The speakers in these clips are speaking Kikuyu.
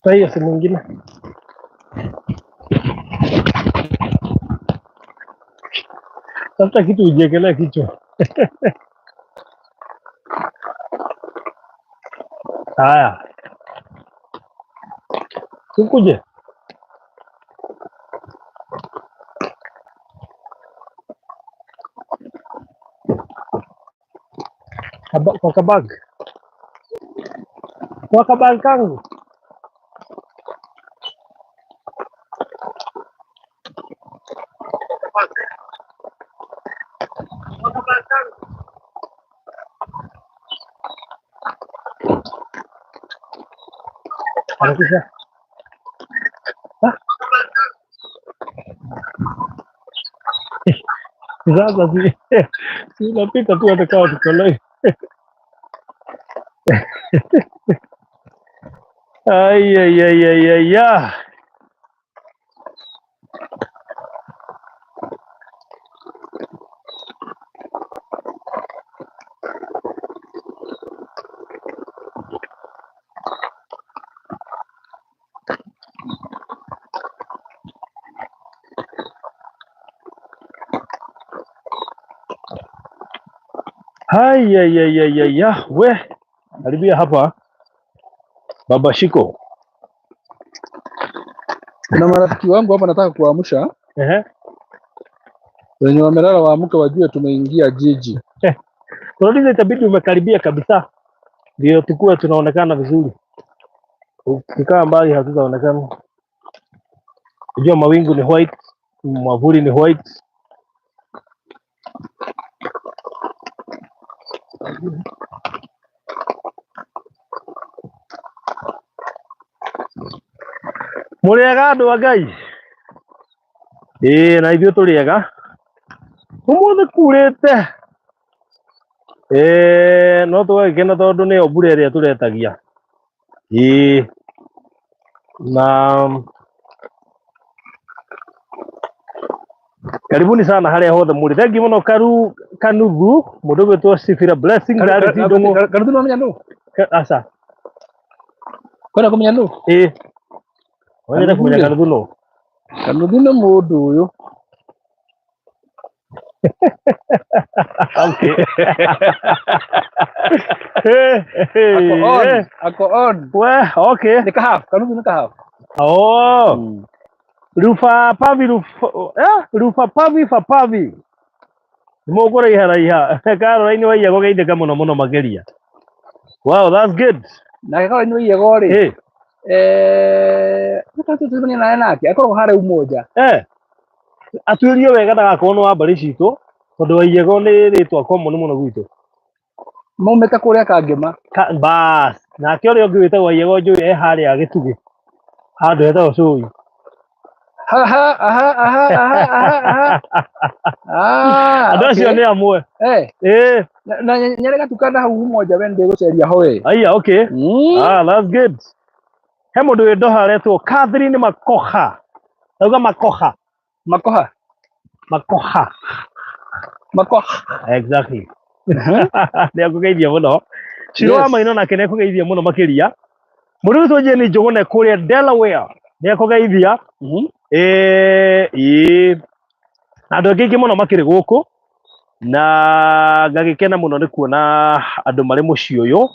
Kwa hiyo simu ingine. Tafuta kitu ujiekelee kichwa. Haya, tukuje. Kwa kabag. Kwa kabag kangu. Harakisha. Ah. Sasa si unapita tu hata kama tuko live. Ai ai ai ai ai ya. Ai ai ai ai ai ya. We, karibia hapa Baba Shiko. Kuna marafiki wangu hapa nataka kuwaamsha. Ehe. Wenye wamelala waamke wajue tumeingia jiji. Kuna itabidi umekaribia kabisa ndio tukue tunaonekana vizuri. Ukikaa mbali hatutaonekana. Unajua mawingu ni white, mwavuli ni white. Mũrĩega andũ a Ngai? Ĩĩ na ithuĩ tũrĩega. Ũmũthĩ kurĩte. Ĩĩ no tũgagĩkena tondũ nĩyo mbura ĩrĩa tũretagia. Ĩĩ na karibuni sana harĩa hothe mũrĩ. Thengiũ mũno Karu Kanuthu, mũndũ ũgwĩtwo Sifira Blessing Charity Ndung'u. Kanuthu nĩwamenya nũ? Aca. Kwenda kũmenya nũ? Ĩĩ. Wendete kũmenya Kanuthu nũ? Kanuthu nĩ mũndũ ũyũ. Okay. Ako on, ako on. We, okay. Nĩ kahabu, Kanuthu nĩ kahabu. Oh. Rufa pavi rufa, rufa pavi fa pavi. Nĩ mũkũraiha raiha. Caroline Waiyago geithĩka mũno mũno makĩria. Wow, that's good. Nake Caroline Waiyago rĩ, Eh, tũkoretwo tũcemania naye nake akoragwo harĩa Umoja. eh. Atuĩrie wega ndagakorwo nĩ wa mbarĩ citũ tondũ Waiyago nĩ rĩtwa common mũno gwitũ. Maumĩte kũrĩa Kangema. Bas, nake ũrĩa ũngĩ wĩtagwo Waiyago njũĩ e harĩa Gĩtugĩ. Handũ hetagwo Cũi. Aha, aha, aha, aha, aha, aha. Ah, Andũ acio okay. nĩ amwe. Eh, Eh, na nyarĩ gatukana hau Umoja we ndĩgũceria ho we. aya, okay. Ah, that's good. He mũndũ wĩ Doha aretwo Catherine Makoha. Auga Makoha. Makoha. Makoha. Makoha. Exactly. Nĩ akũgeithia mũno. Ciro wa Yes. Maina nake nĩ akũgeithia mũno makĩria. Mũndũ wĩtwo Jane Njũgũna kũrĩa Delaware nĩ akũgeithia. Ĩĩ, ĩĩ. Na andũ angĩ aingĩ mũno makĩrĩ gũkũ na ngagĩkena mũno nĩ kuona andũ marĩ mũciĩ ũyũ.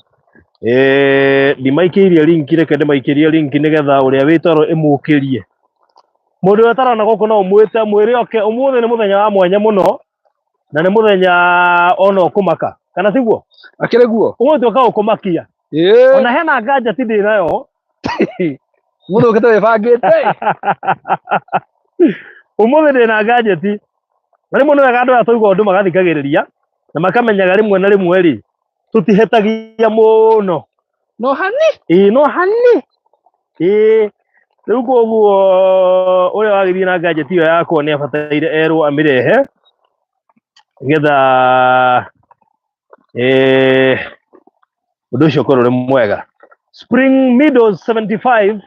Ndimaikĩirie link, reke ndĩmaikĩrie link nĩgetha ũrĩa wĩ toro ĩmũkĩrie. Mũndũ ũrĩa ũtarona gũkũ no ũmwĩte mwĩre oke, ũmũthĩ nĩ mũthenya wa mwanya mũno na nĩ mũthenya ona ũkũmaka, kana tiguo? Akĩrĩ guo? Ũmũthĩ tũkaga gũkũmakia. Ĩĩ. Ona hena gadget ndĩ nayo. Mũndũ ũkĩte wĩbangĩte. Ũmũthĩ ndĩ na gadget. Na rĩmwe nĩ wega andũ aya twaigua ũndũ magathikagĩrĩria na makamenyaga rĩmwe na rĩmwe rĩ tũtihĩtagia mũno. No hani. Ĩĩ no hani. Ĩĩ rĩu koguo ũrĩa wagĩthiĩ na gadget ĩyo yakwa nĩ abataire erwo amĩrehe nĩgetha ũndũ ũcio ũkorwo ũrĩ mwega. Spring Meadows 75.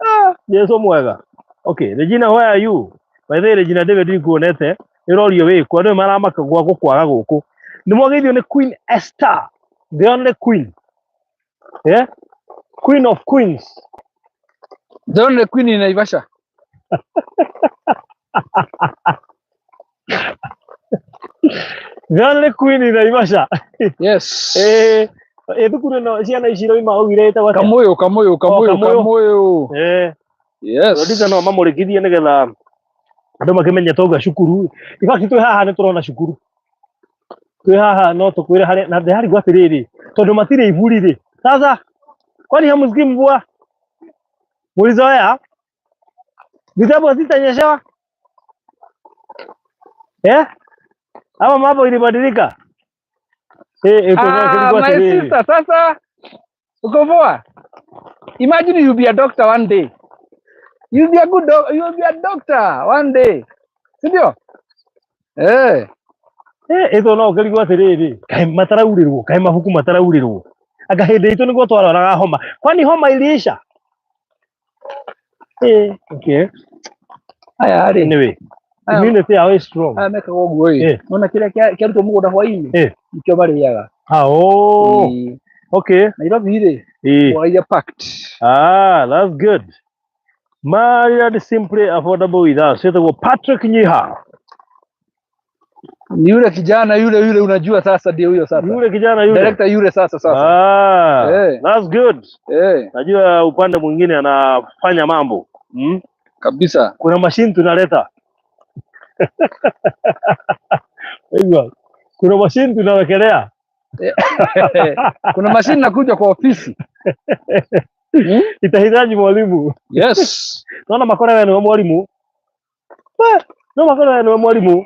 Ah, Jesu mwega. Okay, Regina, where are you? By the way, Regina David ndikuonete. Nĩ ũrorio wĩkũ? Andũ maramaka gwa gũkwaga gũkũ. Nĩ mwageithio nĩ Queen Esther, the only queen. Yeah? Queen of Queens. The only queen in Naivasha. The only queen in Naivasha. Yes. Eh, ĩ thukuru ĩno ciana ici iroima augire ĩtagwo atĩa? Kamuyu, Kamuyu, Kamuyu, Kamuyu. Kamuyu. Eh, Yes. producer no mamũrĩkithie nĩgetha andũ makĩmenye twauga cukuru. In fact twĩ haha nĩ tũrona cukuru. Twĩ haha no tũkwĩre harĩa na ndĩrarigwo atĩrĩrĩ tondũ matirĩ iburi rĩ. Sasa kwani hamusikii mvua? Mulizoea? Vitabu hazitanyeshewa? Eh? Ama mambo ilibadilika? Eh, eh, Ah, kulikuwa my atĩrĩrĩ. sister, sasa uko poa? Imagine you'll be a doctor one day. You'll be a good doc you'll be a doctor one day. Si ndio? Eh. Eh, ĩtũ no ũkĩrigwo atĩrĩrĩ, kaĩ mataraurĩrwo, kaĩ mabuku mataraurĩrwo. Anga hĩndĩ itũ nĩguo twarwaraga homa. Kwani homa iliisha? Eh, okay. Aya rĩ. Anyway, Aya. immunity yao is strong. Aya mekaga ũguo ĩ. Eh. Nona kĩrĩa kĩarutwo mũgũnda hwaĩ-inĩ Eh. nĩkĩo marĩaga. Ah, oh, Ĩ. okay. Nairobi rĩ, Eh. mboga packed. Ah, that's good. Married simply affordable with us. Ĩtagwo Patrick Nyiha. Ni yule kijana yule yule unajua sasa ndio huyo sasa. Yule kijana yule. Director yule sasa sasa. Ah, Eh. that's good. Eh, Najua upande mwingine anafanya mambo. Mm? kabisa. Kuna mashine tunaleta. Aigua. Kuna mashine tunawekelea. Kuna mashine nakuja kwa ofisi. Hmm? Itahitaji mwalimu. Yes. Naona makora we niwe mwalimu. We, no makora we niwe mwalimu.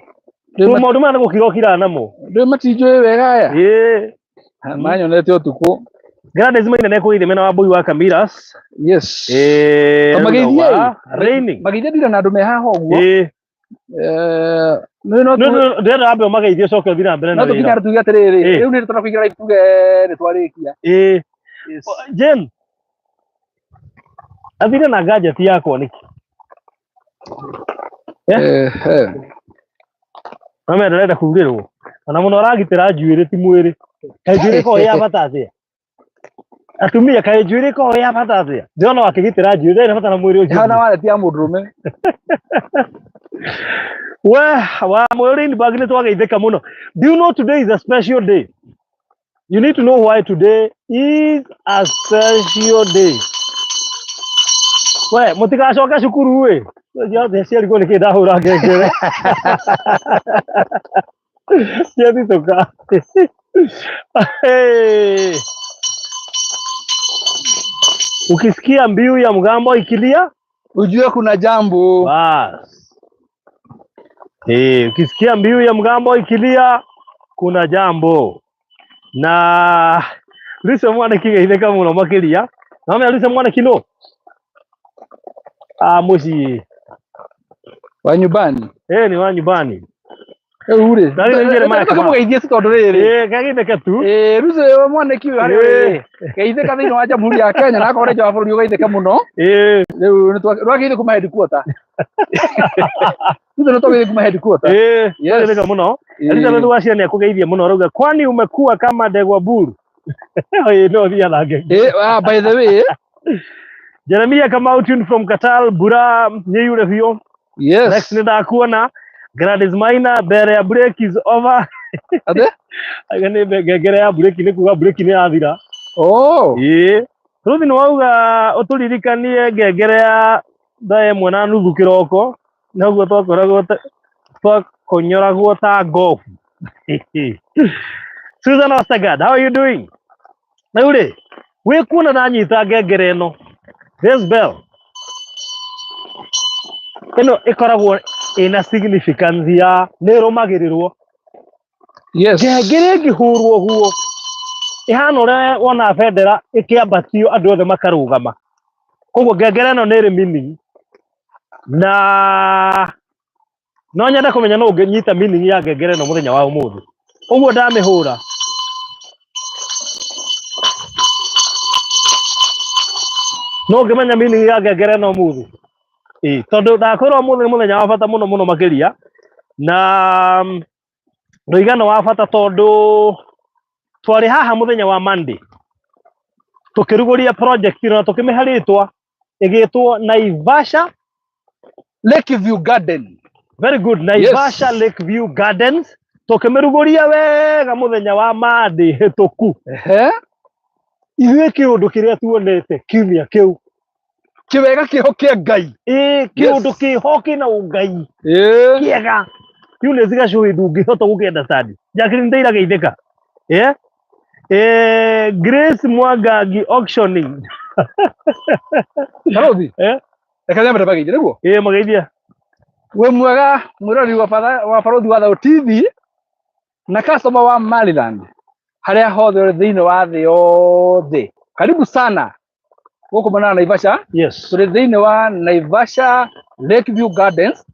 Ndĩ Tu maũndũ maya nĩ gũkira ũkiraga namo. ndĩ matinjũĩ wega aya. Ĩĩ. Manyonete ũtukũ. Gladys Maina nĩekũgeithia mena wa Mbui wa Kamiras. Yes. Ĩĩ. Ta mageithie wa raining. Mageithie ndira na andũ me haha ũguo. Ĩĩ. Eh, no no No no ndĩrenda wambe ũmageithie ũcoke ũthiĩ na mbere na no wĩra. tũkinya tuge atĩrĩrĩ, Eh. rĩu nĩ tũrakũingĩra live tuge nĩ twarĩkia. Ĩĩ. Yes. Jane. Athire na gadget yakwa nĩkĩ? Eh, eh. Mama ndarenda kurĩrwo. Ona mũno aragitĩra njuĩrĩ ti mwĩrĩ. Kaĩ njuĩrĩ ĩkoragwo ĩ ya bata atĩa? Atumia kaĩ njuĩrĩ ĩkoragwo ĩ ya bata atĩa? Ndĩrona wakĩgitĩra njuĩrĩ ndarĩ na bata na mwĩrĩ ũcio. Hana wallet ya mũndũrũme. We, wa mwĩrĩ bag nĩ twageithĩka mũno. Do you know today is a special day? You need to know why today is a special day. We, mũtigacoke cukuru ĩ. Ciothe ciarigwo nĩkĩ ndahũra ngengere. Ciathitũka. Hey. Ukisikia mbiu ya mgambo ikilia, Ujue kuna jambo. bas. Eh, ukisikia mbiu ya mgambo ikilia kuna jambo. Na Lucy Mwaniki geithĩka mũno makĩria. Namenya Lucy Mwaniki nũ? Ah, mũciĩ. Wa nyumbani. Eh, ni wa nyumbani. Rĩu rĩ. Na rĩu Jeremiah Kamau. Tũkĩmũgeithie si tondũ rĩrĩ. Eh, kageithĩke tu. Eh, Lucy Mwaniki ũyũ harĩa Eh. ũrĩ. Geithĩka thĩinĩ wa Jamhuri ya Kenya na akorwo nĩ nja wa bũrũri ũgeithĩke mũno. Eh, Rĩu nĩ twagĩrĩire kuma headquarter. Lucy nĩ twagĩrĩire kuma headquarter. eh, Yes. kageithĩka mũno. Elizabeth Wacia nĩ akũgeithia mũno arauga kwani umekuwa kama ndegwa buru. Eh, no thiĩ na ngenge. Eh, ah, by the way, Jeremiah Kamau tuned from Qatar, Bura nyĩyure biũ. yes. Next nĩ ndakuona Gladys Maina mbere ya break is over. Ate? Aiga nĩ ngengere ya break nĩ kuga break nĩ yathira. Oh. Ĩĩ. Ruth nĩ wauga ũtũririkanie ngengere ya thaa ĩmwe na nuthu kĩroko noguo twakoragwo twakonyoragwo ta ngobu. Susan Ostergaard, how are you doing? Rĩu rĩ, wĩ kuona ndanyita ngengere ĩno. This bell. Ĩno ĩkoragwo ĩna significance ya nĩ ĩrũmagĩrĩrwo. Yes. Ngengere ĩngĩhũrwo guo ĩhana ũrĩa wona bendera ĩkĩambatio andũ othe makarũgama. Koguo ngengere ĩno nĩ ĩrĩ meaning na no nyende kũmenya no ũngĩnyita meaning ya ngengere ĩno mũthenya wa ũmũthĩ. Ũguo ndamĩhũra. No ũngĩmenya meaning ya ngengere ĩno ũmũthĩ. Ĩĩ, tondũ ndakwĩra ũmũthĩ nĩ mũthenya wa bata mũno mũno makĩria na ndũigana wa bata tondũ twarĩ haha mũthenya wa Monday tũkĩrugũria project ĩno na tũkĩmĩhe rĩtwa Ĩgĩtwo Naivasha Lakeview Garden. Very good. Naivasha Yes. Lakeview Gardens tũkĩmĩrugũria wega mũthenya wa Monday hĩtũku. Ehe. Ithuĩ kĩũndũ kĩrĩa tuonete kiumia kĩu, Kĩwega kĩho kĩa Ngai. Ĩ kĩũndũ Yes. kĩho kĩna ũngai Ĩĩ. kĩega. Eunice Gacũhĩ ndũngĩhota gũkĩ understand. Jacqueline Ndeira geithĩka. Yeah? Grace Mwangangi auctioning. Barothi. Eh? Reke nyambe ndamageithie nĩguo. Ĩ mageithia. Wĩ mwega mwĩrori wa wa barothi wa Thayũ TV na customer wa Maryland harĩa hothe ũrĩ thĩinĩ wa thĩ yothe. Karibu sana gũkũ mwena wa Naivasha. Yes. Tũrĩ thĩinĩ wa Naivasha Lakeview Gardens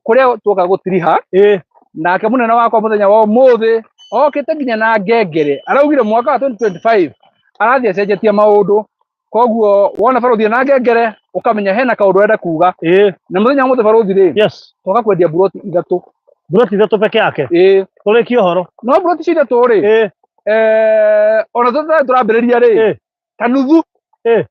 kũrĩa tuoka gũtiriha. Ĩ Nake mũnene wakwa mũthenya wa ũmũthĩ okĩte nginya na ngengere, araugire mwaka wa 2025 arathiĩ acenjetie maũndũ, koguo wona barothi na ngengere ũkamenya hena kaũndũ arenda kuga. Ĩ Na mũthenya wa ũmũthĩ barothi rĩ, yes. twoka kwendia buroti ithatũ. Buroti ithatũ peke yake. Ĩĩ. Tũrĩkie ũhoro. No buroti icio ithatũ rĩ, Ĩ ona tũtarĩ tũrambĩrĩria rĩ, ĩ kanuthu ĩ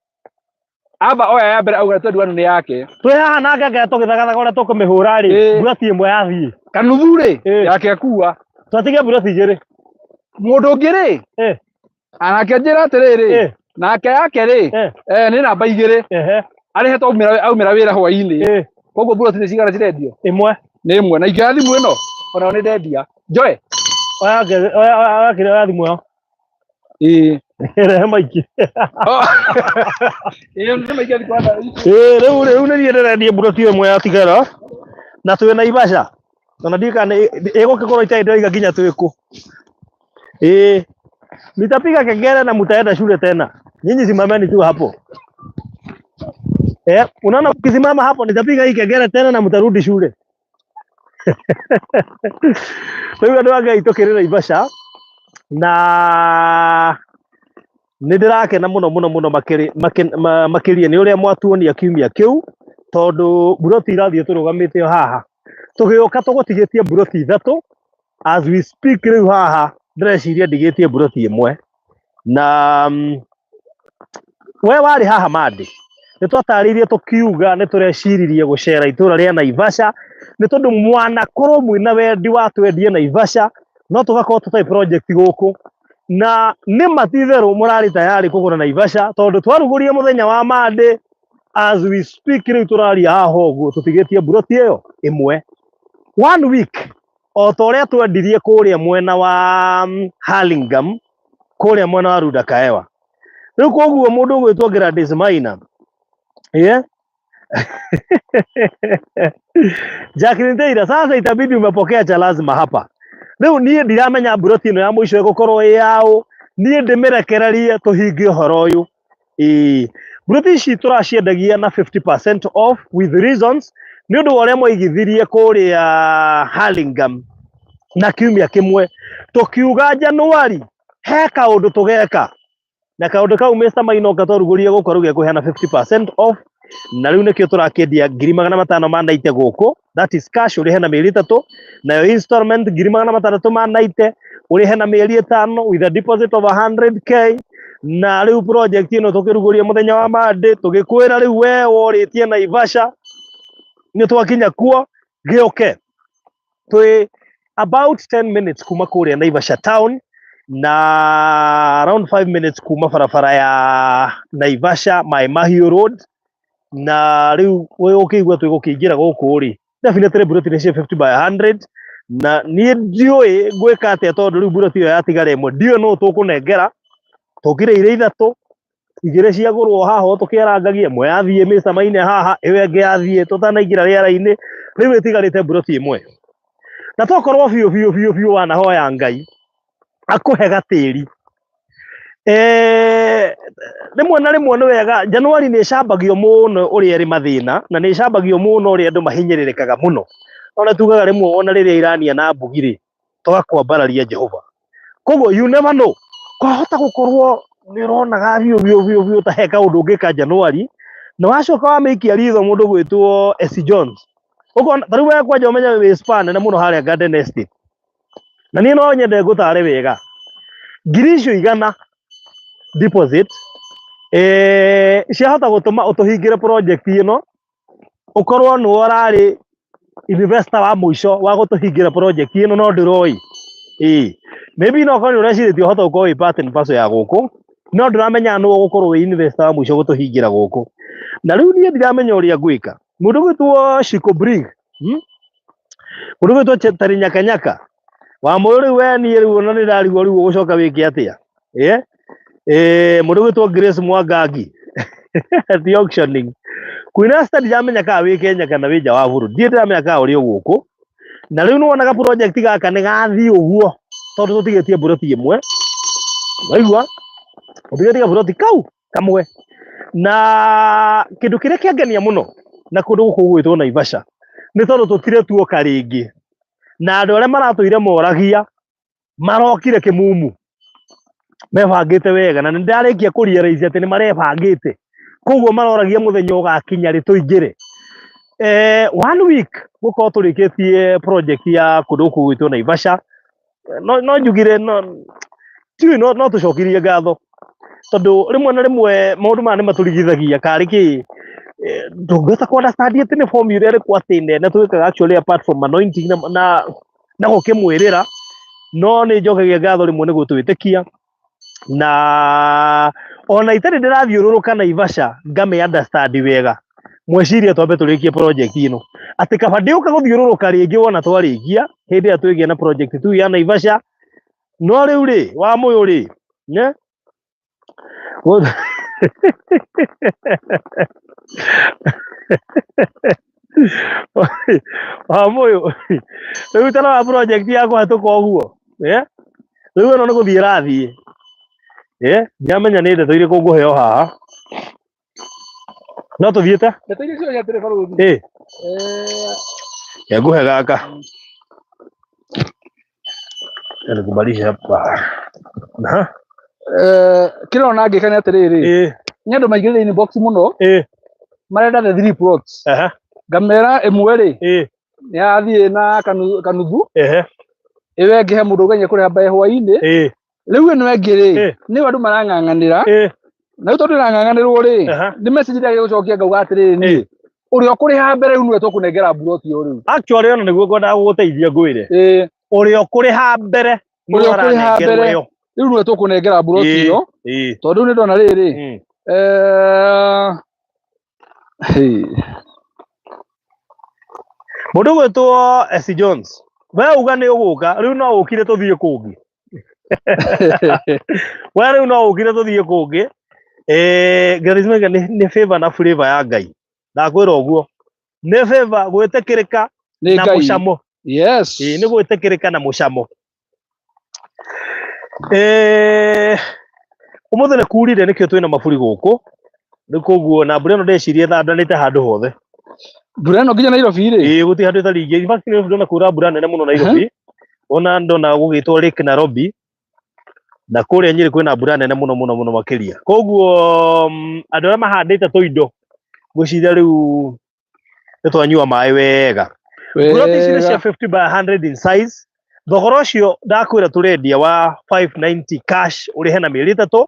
amba oya ya mbere auga 21 nĩ yake. Twĩ haha na ngengere tũgĩthagathaga ũrĩa tũkũmĩhũra rĩ, Ĩ. buroti ĩmwe yathiĩ. Kanuthu rĩ, Ĩ. yake akua. Twatigia buroti igĩrĩ. Mũndũ ũngĩ rĩ, Ĩ anake njĩra atĩrĩrĩ, ĩ nake yake rĩ, ĩ nĩ namba igĩrĩ ehe arĩhetwo aumĩra wĩra hwainĩ. Ĩ Koguo buroti nĩ cigana cirendio? Ĩmwe. Nĩ ĩmwe. Na ingĩoya thimũ ĩno onayo nĩ ndendia njoe. Oya oya oya oya kĩrĩa, oya thimũ ĩyo. Ĩĩ. Rehe maiki. Ĩĩ, nĩ maingĩ thikũ ĩno. Ĩ rĩu nĩ niĩ ndĩrendia buroti ĩmwe yatigara na twĩ Naivasha ona ndiũĩ kana ĩgũkĩkorwo itarĩ ndĩroiga nginya twĩ kũ. Ĩ nitapiga kengele na mtaenda shule tena. Nyinyi simameni tu hapo. Unaona ukisimama hapo nitapiga hii kengele tena na mtarudi shule. Rĩu andũ a Ngai tũkĩrĩ Naivasha na nĩ ndĩrakena mũno mũno mũno makĩria nĩ ũrĩa mwatuonia kiumia kĩu, tondũ buroti irathiĩ tũrũgamĩte o haha tũgĩũka tũgũtigĩtie buroti ithatũ. As we speak rĩu haha ndĩreciria ndigĩtie buroti ĩmwe na we warĩ haha Monday nĩ twatarĩirie tũkiuga nĩ tũreciririe gũcera itũra rĩa Naivasha nĩ tondũ mwanakorwo mwĩna wendi wa twendie Naivasha no tũgakorwo tũtarĩ project gũkũ, na nĩ matitherũ mũrarĩ tayari kũgũra Naivasha tondũ twarugũria mũthenya wa Monday. As we speak rĩu tũraria haha ũguo tũtigĩtie buroti ĩyo ĩmwe one week o ta ũrĩa twendirie kũrĩa mwena wa Hurlingham, kũrĩa mwena wa Runda Kaewa. Rĩu koguo mũndũ ũgwĩtwo Gladys Maina, yeah? Jacqueline Teira, sasa itabidi umepokea cha lazima hapa. Rĩu niĩ ndiramenya buroti ĩno ya mũico ĩgũkorwo ĩ yaũ, niĩ ndĩmĩrekererie tũhingie ũhoro ũyũ. Ĩĩ buroti ici tũraciendagia na 50% off with reasons nĩ ũndũ wa ũrĩa mwaigithirie kũrĩa Hurlingham na kiumia kĩmwe tũkiuga Januari he kaũndũ tũgeka na kaũndũ kau Mr. Mainoka twarugũria gũkũ arauga ekũheana 50% off, na rĩu nĩkĩo tũrakĩendia 590,000 gũkũ, that is cash, ũrĩhe na mĩeri ĩtatũ, nayo installment 690,000 ũrĩhe na mĩeri 5 with a deposit of 100K. Na rĩu project ĩno tũkĩrugũria mũthenya wa Monday tũgĩkwĩra rĩu we worĩtie Naivasha nĩ twakinya kuo, gĩũke. Twĩ about 10 minutes kuma kũrĩa Naivasha town na around 5 minutes kuma barabara ya Naivasha Mai Mahiu Road. Na rĩu ũkĩigua twĩ gũkĩingĩra gũkũ rĩ, definitely buroti nĩ cia 50 by 100 na niĩ ndiũĩ ngwĩka atĩa tondũ rĩu buroti ĩyo yatigara ĩmwe ndiũĩ nũ tũkũnengera. Tũkire irĩ ithatũ, igĩrĩ ciagũrwo haha o tũkĩarangagia, ĩmwe yathiĩ Mr. Maine haha, ĩyo ĩngĩ yathiĩ tũtanaingĩra rĩera-inĩ, rĩu ĩtigarĩte buroti ĩmwe. Na tokorwo biũ biũ biũ biũ wanahoya Ngai akũhe gatĩri, rĩmwe na rĩmwe nĩ wega. Januari nĩ ĩcambagio mũno ũrĩa ĩrĩ mathĩna na nĩ ĩcambagio mũno ũrĩa andũ mahinyĩrĩrĩkaga mũno. Ona tugaga rĩmwe ona rĩrĩa irania na mbugi rĩ, tũgakwambararia Jehova. Koguo you never know, kwahota gũkorwo nĩ ũronaga biũ biũ biũ biũ ta he kaũndũ ũngĩka Januari na wacoka wamĩikia ritho mũndũ gwĩtwo Essie Jones ũkona ta rĩu we kwanja ũmenye wĩ spa nene mũno harĩa Garden Estate, na niĩ no nyende ngũtare wega, ngiri icio 100 deposit Ciahota gũtũma ũtũhingĩre project ĩno, ũkorwo nĩwe ũrarĩ investor wa mũico wa gũtũhingĩra project ĩno no ndũroĩ. Ĩĩ, maybe no ũkorwo nĩ ũrecirĩtie ũhota gũkorwo wĩ part and parcel ya gũkũ, no ndũramenya nũ ũgũkorwo wĩ investor wa mũico gũtũhingĩra gũkũ. Na rĩu niĩ ndiramenya ũrĩa ngwĩka. Mũndũ ũgwĩtwo Shiko Brig, Mũndũ ũgwĩtwo Chetari Nyakanyaka, wa mũyũ rĩu we niĩ rĩu ona nĩ ndarigwo rĩu ũgũcoka wĩke atĩa. Mũndũ ũgwĩtwo Grace Mwangangi ti auctioning. Queen Esther ndiramenya kana wĩ Kenya kana wĩ nja wa bũrũri, ndirĩ ndĩramenya kana ũrĩ o gũkũ. Na rĩu nĩwonaga project gaka nĩ gathiĩ ũguo tondũ tũtigĩtie mburoti ĩmwe, waigua, tũtigĩtie kaburoti kau kamwe. Na kĩndũ kĩrĩa kĩangenia mũno na kũndũ gũkũ gũgwĩtwo Naivasha nĩ tondũ tũtirĩ tuoka rĩngĩ, na andũ arĩa maratũire moragia marokire kĩmumu mebangĩte wega, na nĩ ndarĩkia kũ realize atĩ nĩ marebangĩte, koguo maroragia mũthenya ũgakinya rĩ tũingĩre. One week gũkorwo tũrĩkĩtie project ya kũndũ gũkũ gwitũ Naivasha, no njugire no tiũĩ, no tũcokirie ngatho tondũ rĩmwe na rĩmwe maũndũ maya nĩ matũrigithagia karĩ kĩ ndũngĩhota kũ understand atĩ nĩ formula ĩrĩkũ atĩ nene twĩkaga actually apart from anointing na gũkĩmwĩrĩra, no nĩ njokagia ngatho rĩmwe nĩ gũtwĩtĩkia, na ona itarĩ ndĩrathiũrũrũka Naivasha ngamĩ understand wega, mweciria twambe tũrĩkie project ĩno, atĩ kaba ndĩũka gũthiũrũrũka rĩngĩ wona twarĩkia hĩndĩ ĩrĩa twĩgĩa na project tu ya Naivasha. No rĩu rĩ wa mũyũ rĩ ne wa mũyũ rĩu tarora project ya kũhetũka ũguo, rĩu ĩno nĩ gũthiĩ ĩrathiĩ, ndiramenya nĩ ndeto irĩkũ ngũheo haha, no tũthiĩte. Ndeto iria ciroria atĩrĩ barũthi. Ngũhe gaka nikubalisha hapa. Aha. Kĩrĩa ona ngĩka nĩ atĩrĩrĩ, nĩ andũ maingĩrĩire inbox mũno, marenda the three plots. Ngamera ĩmwe rĩ nĩ yathiĩ na kanuthu, ĩyo ĩngĩ he mũndũ ũgenya kũrĩha by hwaĩ-inĩ. Rĩu ĩno ĩngĩ rĩ, nĩyo andũ marang'ang'anĩra, na rĩu tondũ ĩrang'ang'anĩrwo rĩ, nĩ message ndagĩa gũcokia ngauga atĩrĩrĩ, niĩ ũrĩa ũkũrĩha mbere rĩu nĩwe tũkũnengera mburoti ĩyo rĩu. Actually ona nĩguo ngwendaga gũgũteithia ngwĩre, ũrĩa ũkũrĩha mbere nĩwe Ũrĩa ũkũrĩha ũranengerwo mbere ĩyo. Rĩu nĩwe tũkũnengera mburoti ĩyo, tondũ rĩu nĩ ndona rĩrĩ, hey. Mũndũ ũgwĩtwo Essie Jones, we uga nĩ ũgũka rĩu, no ũkire tũthiĩ kũngĩ, we rĩu no ũkire tũthiĩ kũngĩ. Gladys Maina nĩ favor na flavor ya Ngai, ndakwĩra ũguo, nĩ favor gwĩtĩkĩrĩka nĩ na Ngai mũcamo. Nĩ gwĩtĩkĩrĩka na mũcamo. Ũmũthĩ nĩ kurire nĩkĩo twĩna maburi gũkũ, rĩu koguo na mbura ĩno ndeciria ĩthandanĩte handũ hothe. Mbura ĩno nginya Nairobi rĩ. Ĩĩ, gũtirĩ handũ ĩtarĩ ingĩ. In fact Nairobi ndona kura mbura nene mũno Nairobi, ona ndona gũgĩtwo Lake Nairobi, na kũrĩa Nyĩrĩ kwĩna mbura nene mũno mũno mũno makĩria, koguo andũ arĩa mahandĩte tũindo ngwĩciria rĩu nĩ twanyua maĩ wega. Mburoti ici nĩ cia 50 by 100 in size. Thogora ũcio ndakwĩra tũrendia wa 590 cash ũrĩhe na mĩeri 3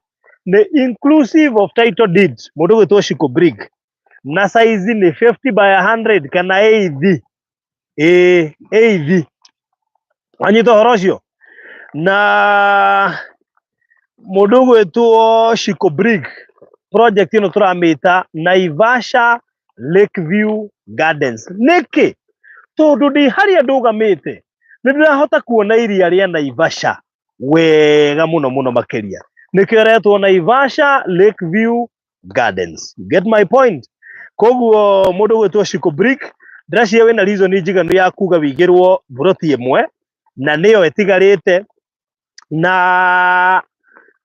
nĩ inclusive of title deed. Mũndũ ũgwĩtwo Shiko Brig, na size nĩ 50 by 100 kana 80, ĩĩ 80, wanyita ũhoro ũcio. Na mũndũ ũgwĩtwo Shiko Brig, project ĩno tũramĩta Naivasha Lakeview Gardens. Nĩkĩ? Tondũ ndĩ harĩa ndũgamĩte nĩ ndĩrahota kuona iria rĩa Naivasha wega mũno mũno makĩria, nĩkĩo ĩretwo Naivasha Lakeview Gardens. You get my point? Koguo mũndũ ũgwĩtwo Shiko Brick, ndĩreciria wĩna reason njiganu ya kuga wĩigĩrwo mburoti ĩmwe na nĩyo ĩtigarĩte, na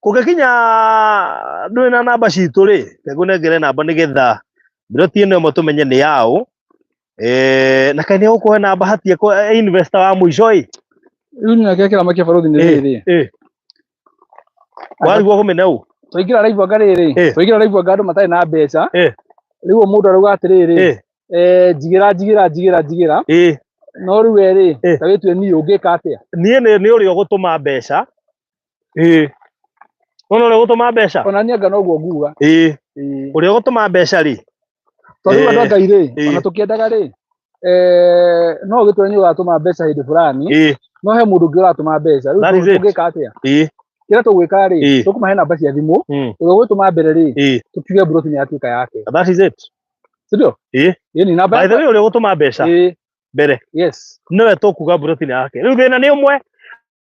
kũngĩkinya ndũrĩ na namba citũ rĩ, reke ngũnengere namba nĩgetha mburoti ĩno ĩmwe tũmenye nĩ yaũ. Na kaĩ nĩ egũkũhe namba hatia investor wa mũico ĩ. Rĩu nĩ kĩrĩa kĩramakia barũthi nĩ rĩrĩ. Warigwo kũmene ũ? Twaingĩra live anga rĩrĩ, twaingĩra live anga andũ matarĩ na mbeca. Rĩu mũndũ arauga atĩrĩrĩ, njigĩra njigĩra njigĩra njigĩra. No rĩu we rĩ, ta wĩtue niĩ ũngĩka atĩa? Niĩ nĩ ũrĩa ũgũtũma mbeca. Nona ũrĩa ũgũtũma mbeca. Ona niĩ anga noguo nguga. Ĩĩ. Ĩĩ. Ũrĩa ũgũtũma mbeca rĩ. Tondũ rĩu andũ a Ngai rĩ, ona tũkĩendaga rĩ, no ũgĩtwĩre nĩ ũgatũma mbeca hĩndĩ fulani, no he mũndũ ũngĩ ũratũma mbeca. Rĩu That is it. tũngĩka atĩa? Ĩĩ. Kĩrĩa tũgwĩka rĩ, tũkũmahe namba cia thimũ, ũrĩa ũgũtũma mbere rĩ, tũkiuge mburoti nĩ yatuĩka yake. That is it. Si ndio? Ĩĩ. Ĩĩ ni namba By the way, ũrĩa ũgũtũma mbeca mbere Yes. nĩwe tũkuga mburoti nĩ yake. Rĩu thĩna nĩ ũmwe,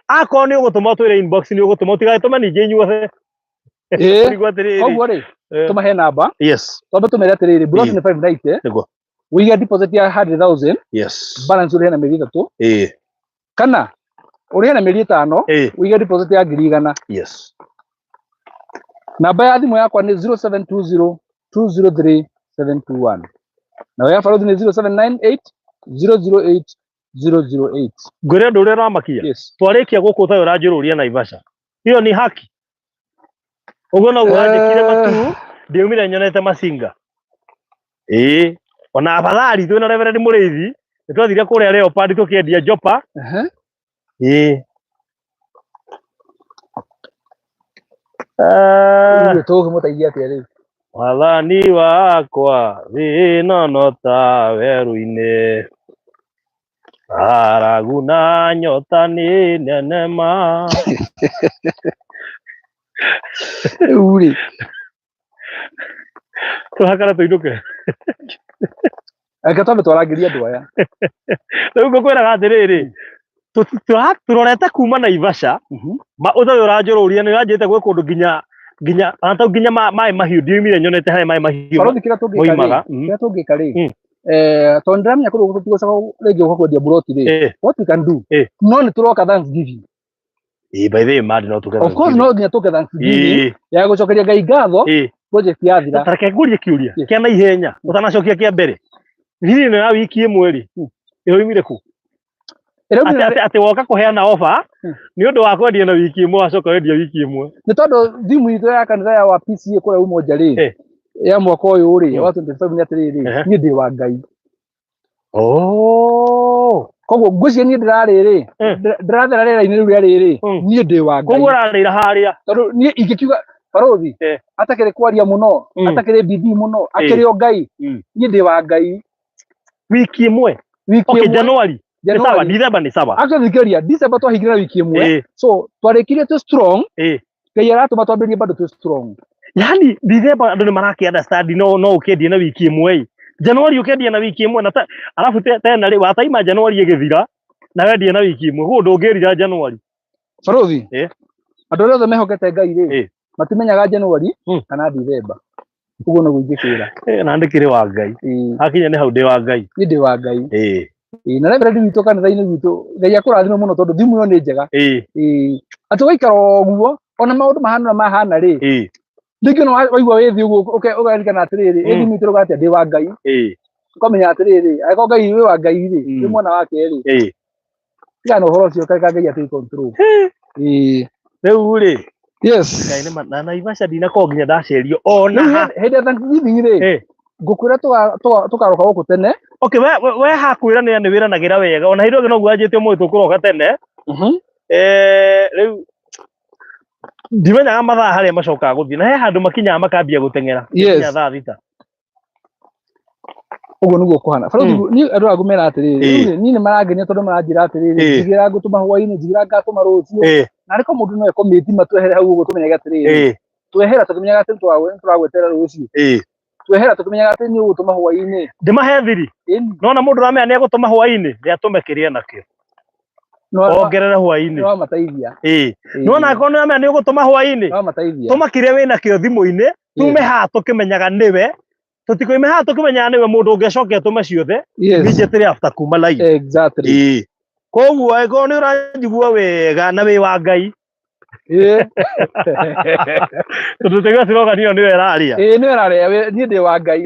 akorwo nĩ ũgũtũma ũtwĩre inbox nĩ ũgũtũma, ũtigagĩtũme ningĩ inyuothe. Ũrigwo atĩrĩrĩ. Koguo rĩ, tũmahe namba, Yes. twambe tũmere atĩrĩrĩ, mburoti nĩ 590. Nĩguo. Ũige deposit ya 100,000, Yes. balance ũrĩhe na mĩeri 3. Kana ũrĩhe na mĩeri 5, ũige deposit ya 100,000. Yes. Namba ya thimũ yakwa nĩ 0720 203 721. Nayo ya Barũthi nĩ 0798 008 008. Ngwĩre ũndũ ũrĩa ũramakia. Yes. Twarĩkia gũkũ ũtarĩ ũranjũrũria Naivasha. Hiyo ni haki. Ũguo noguo wanjĩkire matu, ndiumire nyonete macinga. Ĩĩ. Ona afadhali twĩna Reverend Mũrĩithi, nĩ twathire kũrĩa Leopard tũkĩendia Jopa. Ĩĩ. Rĩu tũgũkĩmũteithia atĩa rĩu? Wathani wakwa thĩ ĩno no ta werũ-inĩ, ng'aragu na nyota nĩ nene ma. Rĩu rĩ, Tũhakana tũinũke. Reke twambe twarangĩrie andũ aya. Rĩu ngũkwĩraga atĩrĩrĩ, tũrorete kuma Naivasha, ũtarĩ ũranjũrũria nĩ ũranjĩrĩte gwĩ kũndũ nginya nginya ona tau nginya maĩ mahiũ ndiumire nyonete harĩa maĩ mahiũ Barũthi, kĩrĩa tũngĩka rĩ, moimaga. Kĩrĩa tũngĩka rĩ, tondũ ndĩramenya kũndũ gũkũ tũtigũcoka rĩngĩ gũka kwendia mburoti rĩ, what we can do, no nĩ tũroka Thanksgiving. Ĩĩ, by the way, mad no tũke Of course, no nginya tũke Thanksgiving ya gũcokeria Ngai ngatho project yathira. Ta reke ngũrie kĩũria kĩa naihenya ũtanacokia kĩa mbere. Thiri ĩno ya wiki ĩmwe rĩ, ĩroimire kũ? Ĩraumire Atĩ woka kũheana offer nĩ ũndũ wa kwendia na wiki ĩmwe wacoka wendia wiki ĩmwe. Nĩ tondũ thimu itũ ya kanitha ya wa PCA kũrĩa Umoja rĩ, ya mwaka ũyũ rĩ, wa 25 nĩ atĩrĩrĩ, niĩ ndĩ wa Ngai. Koguo ngwĩciria niĩ ndĩrarĩ rĩ, ndĩrathera rĩera-inĩ rĩu rĩa rĩrĩ, niĩ ndĩ wa Ngai. Koguo ũrarĩra harĩa. Tondũ niĩ ingĩkiuga barũthi, atakĩrĩ kwaria mũno, atakĩrĩ bidii mũno, akĩrĩ o Ngai, niĩ ndĩ wa Ngai. Wiki ĩmwe. Wiki Okay, ĩmwe. January. Nĩ sawa, January. December nĩ sawa. Actually thikĩrĩria, December twahingire na wiki ĩmwe. So twarĩkirie twĩ strong. Ngai aratũma twambĩrĩrie bado twĩ strong. Yani December andũ nĩ marakĩ understand no no ũkĩendie na wiki ĩmwe ĩ. January ũkĩendia na wiki ĩmwe na alafu tena rĩ wataima January ĩgĩthira na wendie na wiki ĩmwe koguo ndũngĩrira January. Barũthi, andũ arĩa othe mehokete Ngai rĩ, matimenyaga January kana December. Ũguo noguo ingĩkwĩra. Na ndĩkĩrĩ wa Ngai. Hakinya nĩ hau ndĩ wa Ngai. Niĩ ndĩ wa Ngai. Na Reverend witũ kanitha-inĩ gwitũ, Ngai akũrathime mũno tondũ thimũ ĩyo nĩ njega. Atĩ ũgaikara o ũguo, ona maũndũ mahana ũrĩa mahana rĩ, rĩngĩ ona waigua wĩ thĩ ũguo ũkaririkana atĩrĩrĩ, ĩ thimũ itũ ĩrauga atĩa, ndĩ wa Ngai. Ũkamenya atĩrĩrĩ, angĩkorwo Ngai wĩ wa Ngai rĩ, wĩ mwana wake rĩ, tigana na ũhoro ũcio, ũkareka Ngai atake control. Rĩu rĩ, Yes. Ngai nĩ na Naivasha ndinakorwo nginya ndacerio ona Rĩu ha. hĩndĩ ya Thanksgiving rĩ, ngũkwĩra tũkaroka gũkũ tene. Okay, we hakwĩra nĩ nĩ wĩranagĩra wega ona hĩndĩ ĩyo noguo anjĩte ũmũthĩ tũkũroka tene. Rĩu ndimenyaga mathaa harĩa macokaga gũthiĩ na he handũ makinyaga makambia gũteng'era. Nginya thaa 6. Ũguo nĩguo kũhana. Barũthi, niĩ andũ aya ngũmera atĩrĩrĩ, rĩu rĩ, niĩ nĩ marangenia tondũ maranjĩra atĩrĩrĩ, njigĩra ngũtũma hwaĩ-inĩ, njigĩra ngatũma rũciũ. Na arĩ korwo mũndũ no ekomĩti matwehere hau ũguo tũmenyage atĩrĩrĩ, twehera tũkĩmenyaga atĩ nĩtũragweterera rũciũ. Twehera tũkĩmenyaga atĩ nĩ ũgũtũma hwaĩ-inĩ. Ndĩmahe thiri. Nona mũndũ ũramenya nĩ egũtũma hwaĩ-inĩ, nĩ atũme kĩrĩa nakĩo. Ongerere hwaĩ-inĩ. Nĩ wamateithia. Nona angĩkorwo nĩ ũramenya nĩ ũgũtũma hwaĩ-inĩ, Nĩ wamateithia. tũma kĩrĩa wĩ nakĩo thimũ-inĩ, tume haha tũkĩmenyaga nĩwe. Tũtikoime haha tũkĩmenyaga nĩwe mũndũ ũngĩ acoke atũme ciothe. Immediately after kuma live. Koguo angĩkorwo nĩ ũranjigua wega na wĩ wa Ngai. Tondũ tũigua slogan ĩyo nĩyo ĩraria. Nĩyo ĩraria, niĩ ndĩ wa Ngai.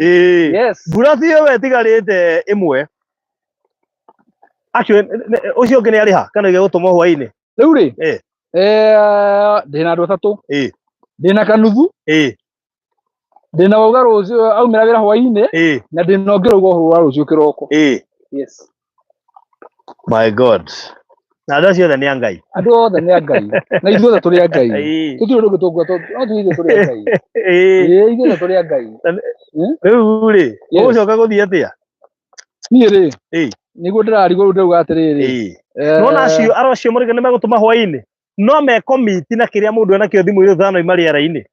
Mbura ti ĩyo ĩtigarĩte ĩmwe. Actually, ũcio ũngĩ nĩ arĩha kana oige gũtũmwo hwaĩ-inĩ? Rĩu rĩ, ndĩna andũ atatũ. Ndĩna kanuthu. Ndĩna wauga rũciũ aumĩra wĩra hwaĩ-inĩ, na ndĩna ũngĩ rauga ũhoro wa rũciũ kĩroko. Yes. My God. Na andũ acio othe nĩ a Ngai. Andũ othe nĩ a Ngai na ithuothe tũrĩ a Ngai. Tũtirĩ ũndũ ũngĩ tũnguga no tuge ithuĩ tũrĩ a Ngai. Ĩĩ, ithuothe tũrĩ a Ngai. Rĩu rĩ, Yes. ũgũcoka gũthiĩ atĩa? Niĩ rĩ, nĩguo ndĩrarigwo rĩu ndĩrauga atĩrĩrĩ, Nona acio aro acio marauga nĩ megũtũma hwaĩ-inĩ no mekomiti na kĩrĩa mũndũ enakĩo thimũ-inĩ tũtanoima rĩera-inĩ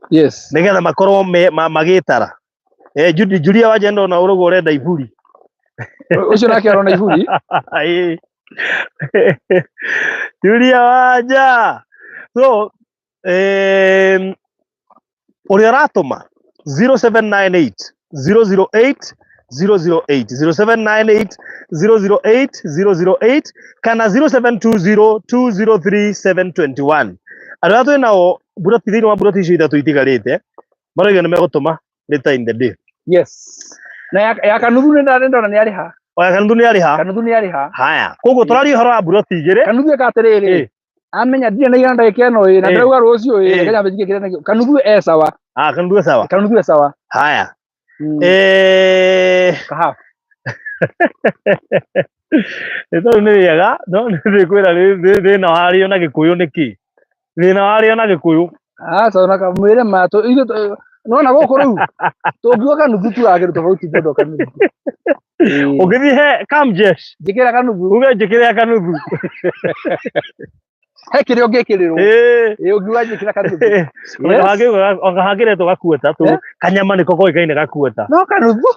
Yes. nĩgetha makorwo magĩtara. Judy Julia Wanja ndona ũrauga ũrenda iburi. Ũcio nake arona iburi. Ĩĩ. Julia Wanja. So, ũrĩa ũratũma 0798 008 008 0798 008 008 kana 0720 203 721. Andũ arĩa twĩ nao mburoti thĩinĩ wa mburoti icio ithatũ itigarĩte marauga nĩ megũtũma later in the day. Yes. Na ya kanuthu nĩ ndona nĩ arĩha. Oya kanuthu nĩ arĩha. Kanuthu nĩ arĩha. Haya, koguo tũraria ũhoro wa mburoti igĩrĩ. Kanuthu eka atĩrĩrĩ, amenya ndirĩ na igana ndagĩka ĩno ĩ na ndĩrauga rũciũ ĩ, reke nyambe njikie kĩrĩa nakĩo. Kanuthu e sawa. Ah, kanuthu e sawa. Kanuthu e sawa. Haya. Kahabu. Nĩ tondũ nĩ wega, no nĩ kwĩra thĩna warĩo na Gĩkũyũ nĩ kĩ? Thĩna warĩo na Gĩkũyũ. Aca ona kamwĩre ma ithuĩ nona gũkũ rĩu tũngiuga kanuthu tugaga kĩndũ tofauti mũno kanuthu. Ũngĩthiĩ he Kamjesh, Njĩkĩra kanuthu. Uge njĩkĩre kanuthu. He kĩrĩa ũngĩkĩrĩrwo. Ĩĩ, ũngiuga njĩkĩra kanuthu. Yes. Hangĩretwo gakuota tu, kanyama nĩko koĩkaine gakuota. No kanuthu.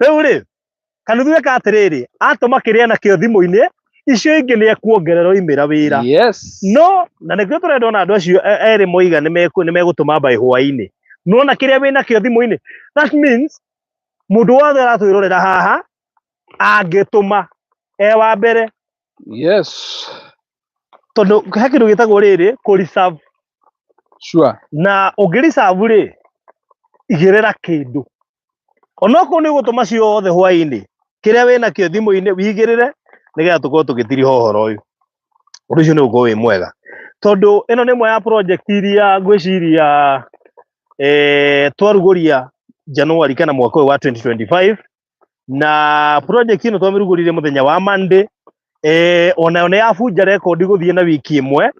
Rĩu rĩ, kanuthu eka atĩrĩrĩ, atũma kĩrĩa nakĩo thimũ-inĩ, icio ingĩ nĩ ekuongerera oimĩra wĩra. Yes. No, na nĩkĩo tũrenda ona andũ acio erĩ moiga nĩ megũtũma mbaĩ hwaĩ-inĩ. Nĩwona kĩrĩa wĩ nakĩo thimũ-inĩ? That means mũndũ wothe ũratwĩrorera haha angĩtũma e wa mbere. Yes. Tondũ he kĩndũ gĩtagwo rĩrĩ, kũ reserve. Sure. Na ũngĩ reserve rĩ, igĩrĩra kĩndũ. Onokorwo nĩ ũgũtũma ciothe hwaĩ-inĩ, kĩrĩa wĩ nakĩo thimũ-inĩ wĩigĩrĩre nĩgetha tũkorwo tũgĩtiriha ũhoro ũyũ. Ũndũ ũcio nĩ ũgũkorwo wĩ mwega. Tondũ ĩno nĩ ĩmwe ya project iria ngwĩciria, twarugũria January kana mwaka ũyũ wa 2025, na project ĩno twamĩrugũririe mũthenya wa Monday, onayo nĩ yabunja rekondi gũthiĩ na wiki ĩmwe.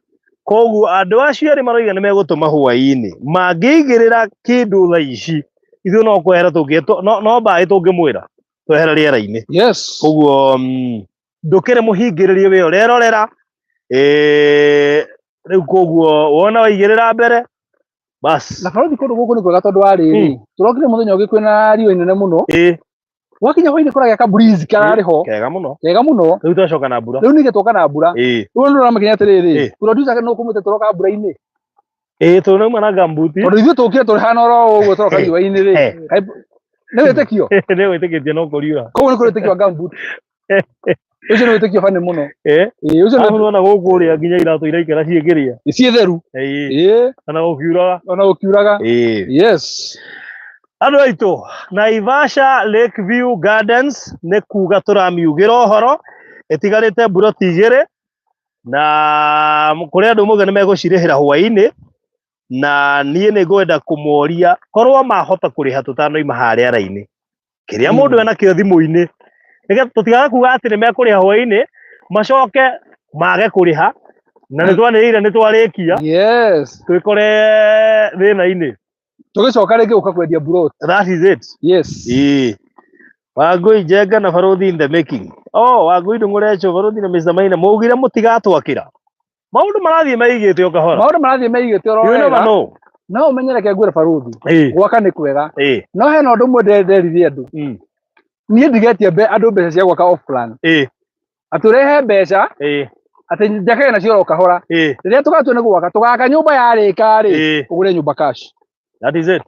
Koguo andũ acio erĩ maroiga nĩ megũtũma hwaĩ-inĩ, mangĩigĩrĩra kĩndũ thaa ici, ithuĩ no kwehera tũngĩ, no, no mbaĩ tũngĩmwĩra twehera rĩera-inĩ. Yes. Koguo, ndũkĩrĩ mũhingĩrĩrie wĩ ũrerorera. Rĩu koguo wona waigĩrĩra mbere, bas. Na barothi kũndũ gũkũ nĩ kwega tondũ wa rĩrĩ, tũrokire mũthenya ũngĩ kwĩna riũa inene mũno. Gwakinya hwaĩ-inĩ kũragĩa ka breeze kararĩ ho. Kega mũno. Kega mũno. Rĩu twacoka na mbura. Rĩu ningĩ twoka na mbura. Rĩu nĩ ũramakinya atĩrĩrĩ, producer nĩ ũkũmwĩte tũroka mbura-inĩ. Tũrauma na gambuti. Tondũ ithuĩ tũkire tũrĩ hana oro ũguo tũroka riũa-inĩ rĩ. Nĩ wĩtĩkio? Nĩ wĩtĩkĩtie no kũriũa. Koguo nĩ kũrĩ wĩtĩkio wa gambuti. Ũcio nĩ wĩtĩkio bani mũno. Ũcio nĩ Arabu nĩwona gũkũ ũrĩa nginya iratũ iraikara ciĩkĩrĩa. Ciĩ theru. Ona gũkiuraga. Ona gũkiuraga. Yes. Andũ aitũ, Naivasha Lake View Gardens nĩ kuga tũramiugĩra ũhoro, ĩtigarĩte mburoti igĩrĩ, na kũrĩ andũ mauga nĩ megũcirĩhĩra hwaĩ-inĩ, na niĩ nĩ ngwenda kũmoria korwo mahota kũrĩha tũtanoima harĩa raini. Kĩrĩa mũndũ enakĩo thimũ-inĩ, nĩgetha tũtigaga kuga atĩ nĩ mekũrĩha hwaĩ-inĩ, macoke mage kũrĩha, na nĩ twanĩrĩire nĩ twarĩkia. Yes. Twĩkore thĩna-inĩ. Tũgĩcoka rĩngĩ gũka kwendia mburoti. That is it. Yes. Wangũi Njenga na Barũthi in the making. Oh, Wangũi Ndung'ũrecho, Barũthi na Mr. Maina, maugire mũtigatwakĩra. Maũndũ marathiĩ meigĩte o kahora. Maũndũ marathiĩ meigĩte oro You never wega. know. No ũmenye reke ngwĩre Barũthi. Gwaka nĩ kwega. No hena ũndũ ũmwe nderire andũ. Niĩ ndigetie andũ mbeca cia gwaka off plan. Atĩ ũrehe mbeca, atĩ njakage nacio oro kahora. Rĩrĩa tũgatua nĩ gwaka, tũgaka nyũmba yarĩka rĩ, ũgũre nyũmba cash. That is it.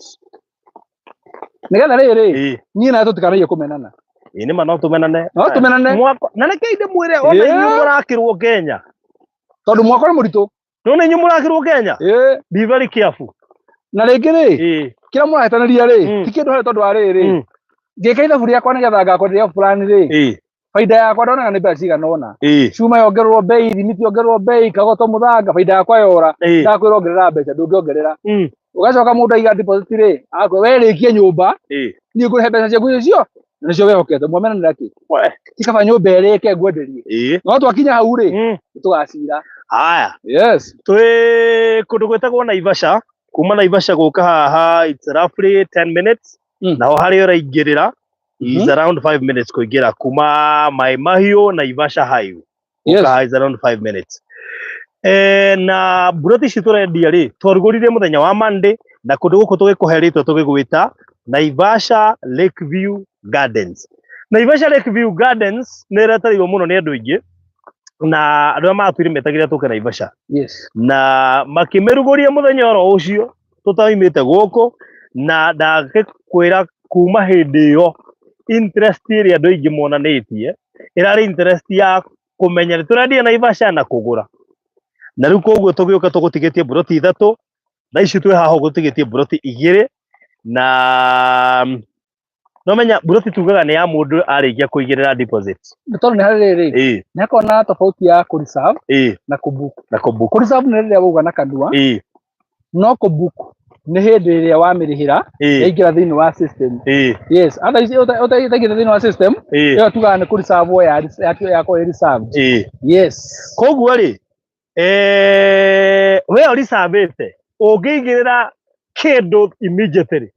Nĩgetha rĩrĩ, niĩ nawe tũtikanaiye kũmenana. Nĩ ma no tũmenane. No tũmenane. Mwako, na nĩkĩo ndĩmwĩre ona inyuĩ mũrakĩrwo Kenya. Tondũ mwako nĩ mũritũ. Nĩ inyuĩ mũrakĩrwo Kenya? Be very careful. Na rĩngĩ rĩ, kĩrĩa mũrahĩtanĩria rĩ, ti kĩndũ harĩ tondũ wa rĩrĩ. Ngĩka ithabu rĩakwa nĩgetha ngakwenderia fulani rĩ, baida yakwa ndonaga nĩ mbeca cigana ũna. Cuma yongererwo bei, thimiti yongererwo bei, kagoto mũthanga, baida yakwa yora. Ndakwĩra ongerera mbeca, ndũngĩongerera. Ũgacoka mũndũ aiga deposit rĩ, akwĩra we rĩkie nyũmba, Niĩ ngũrĩhe mbeca ciaku icio nĩcio wehokete mwamena nĩ rakĩ. We. Ti kaba nyũmba ĩrĩke ngwenderie. Ĩĩ. No twakinya hau rĩ, Mm. nĩtũgacira. Haya. Yes. Twĩ kũndũ gwĩtagwo Naivasha. Kuma Naivasha gũka haha it's roughly 10 minutes. Naho harĩa ũraingĩrĩra is around 5 minutes kũingĩra kuma Mai Mahiũ Naivasha Highway. Yes. Gũka haha is around 5 minutes. Eh, na mburoti ici tũrendia rĩ twarugũririe mũthenya wa Monday na kũndũ gũkũ tũgĩkũhe rĩtwa tũgĩgwĩta Naivasha Lakeview Gardens. Naivasha Lakeview Gardens nĩ ĩretereirwo mũno nĩ andũ aingĩ na andũ arĩa matwire metagĩrĩra tũke Naivasha Yes. na makĩmĩrugũria mũthenya oro ũcio tũtaimĩte gũkũ na ndagĩkwĩra kuma hĩndĩ ĩyo interest ĩrĩa andũ aingĩ monanĩtie ĩrarĩ interest ya kũmenya nĩ tũrendia Naivasha na kũgũra na rĩu koguo tũgĩũka tũgũtigĩtie mburoti ithatũ thaa ici twĩ haha ũguo tũtigĩtie mburoti igĩrĩ na no menya mburoti tugaga nĩ ya mũndũ arĩkia kũigĩrĩra deposit. Nĩ tondũ nĩ harĩ rĩrĩ, nĩ hakoragwo na tofauti ya kũ reserve na kũ book. Na kũbook. Kũ reserve nĩ rĩrĩa wauga na kanua, no kũ book nĩ hĩndĩ ĩrĩa wamĩrĩhĩra yaingĩra thĩinĩ wa system. Yes, otherwise ũtaingĩra thĩinĩ wa system, ĩyo tugaga nĩ kũ reserve ya yakorwo ĩ reserved. Yes. Koguo rĩ we ũricabĩte ũngĩigĩrĩra kĩndũ immediately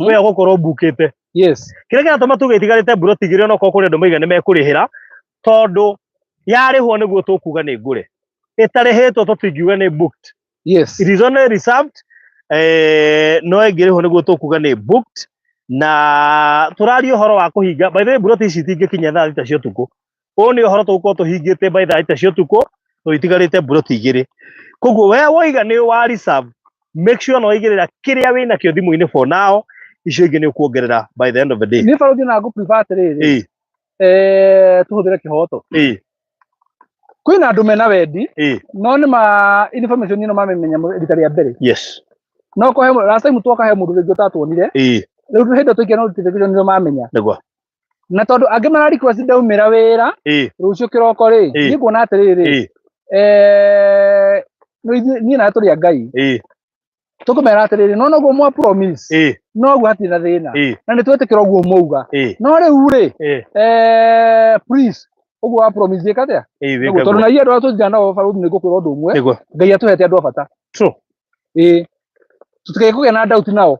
we ũgũkorwo ũmbukĩte. Yes. Kĩrĩa kĩratũma tuge itigarĩte mburoti igĩrĩ onokorwo kũrĩ andũ maiga nĩ mekũrĩhĩra tondũ yarĩhwo nĩguo tũkuga nĩ ngũre ĩtarĩhĩtwo tũtingiuga nĩ booked. Yes. It is only reserved no ĩngĩrĩhwo nĩguo tũkuga nĩ booked na tũraria ũhoro wa kũhinga. By the way mburoti ici itingĩkinya thaa thita cia ũtukũ. Ũũ nĩ ũhoro tũgũkorwo tũhingĩte by thaa thita cia ũtukũ tũitigarĩte mburoti igĩrĩ. Koguo we woiga nĩ wa reserve, make sure no waigĩrĩra kĩrĩa wĩnakĩo thimũ-inĩ for now, icio ingĩ nĩ ũkuongerera by the end of the day. Niĩ barũthi na ngũ prefer atĩrĩrĩ, tũhũthĩre kĩhoto. Kwĩna andũ mena wendi, no nĩ ma information ĩno mamĩmenya rita rĩa mbere. Yes. No kũhe last time twoka he mũndũ rĩngĩ ũtatuonire. Rĩu hĩndĩ ĩyo tũikia notification nĩo mamenya. Nĩguo. Na tondũ angĩ mara request ndaumĩra wĩra rũciũ kĩroko rĩ, niĩ nguona atĩrĩrĩ, niĩ nawe tũrĩ a Ngai. Tũkũmera atĩrĩrĩ, no noguo mwa promise, noguo hatirĩ na thĩna. Na nĩ twetĩkĩra ũguo mwauga. No rĩu rĩ, please, ũguo wa promise ĩka atĩa? Wĩke Tondũ guo. na ithuĩ andũ arĩa tũthiaga nao barũthi nĩ ngũkwĩra ũndũ ũmwe, Nĩguo. Ngai atũhete andũ a bata. True. Tũtikae kũgĩa na doubt nao.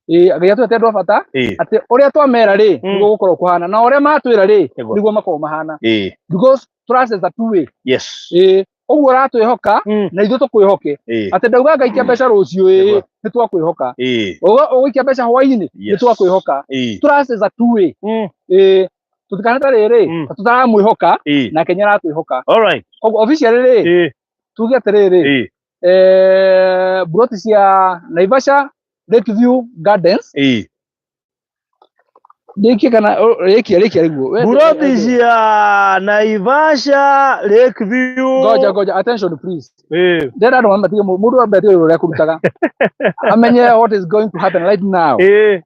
Ngai atũhete andũ a bata, atĩ ũrĩa twamera rĩ, nĩguo gũkorwo kũhana, na ũrĩa matwĩra rĩ, Nĩguo. nĩguo makorwo mahana. Because trust is a two way. Yes. Ũguo ũratwĩhoka, na ithuĩ tũkwĩhoke. Atĩ ndauga ngaikia mbeca rũciũ, Nĩguo. nĩ twakwĩhoka. Ũgũikia mbeca hwaĩ-inĩ, nĩ twakwĩhoka. Trust is a two way. Tũtikane ta rĩrĩ, tũtaramwĩhoka, nake nĩ aratwĩhoka. All right. Koguo officially rĩ, tuge atĩrĩrĩ, mburoti cia Naivasha Lakeview Gardens. Rĩkia kana rĩkia rĩkia rĩguo. Mburoti cia Naivasha Lakeview. Ngoja ngoja, attention please. Ndĩrenda andũ matige mũndũ ambe atige wĩra ũrĩa akũrutaga. Amenye what is going to happen right now.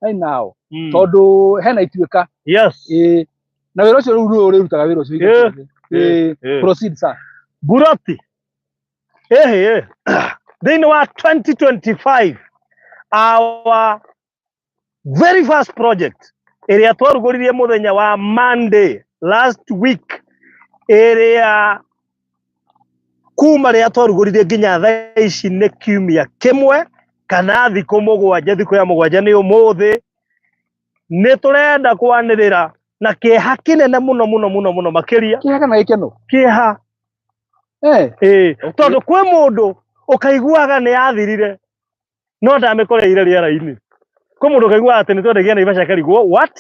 Right now. Tondũ hena ituĩka. Yes. Na wĩra ũcio rĩu nĩwe ũrĩrutaga wĩra ũcio. Proceed sir. Mburoti. Ehe. Thĩinĩ wa 2025 our very first project ĩrĩa twarugũririe mũthenya wa Monday last week ĩrĩa kuma rĩrĩa twarugũririe nginya thaa ici nĩ kiumia kĩmwe kana thikũ mũgwanja, thikũ ya mũgwanja nĩ ũmũthĩ, nĩ tũrenda kwanĩrĩra na kĩeha kĩnene mũno mũno mũno mũno makĩria. Kĩeha kana gĩkeno? Kĩeha. Tondũ kwĩ mũndũ ũkaiguaga nĩ yathirire no ndamĩkoreire rĩera-inĩ. Kwĩ mũndũ ũkaiguaga atĩ nĩ twendagia Naivasha akarigwo what?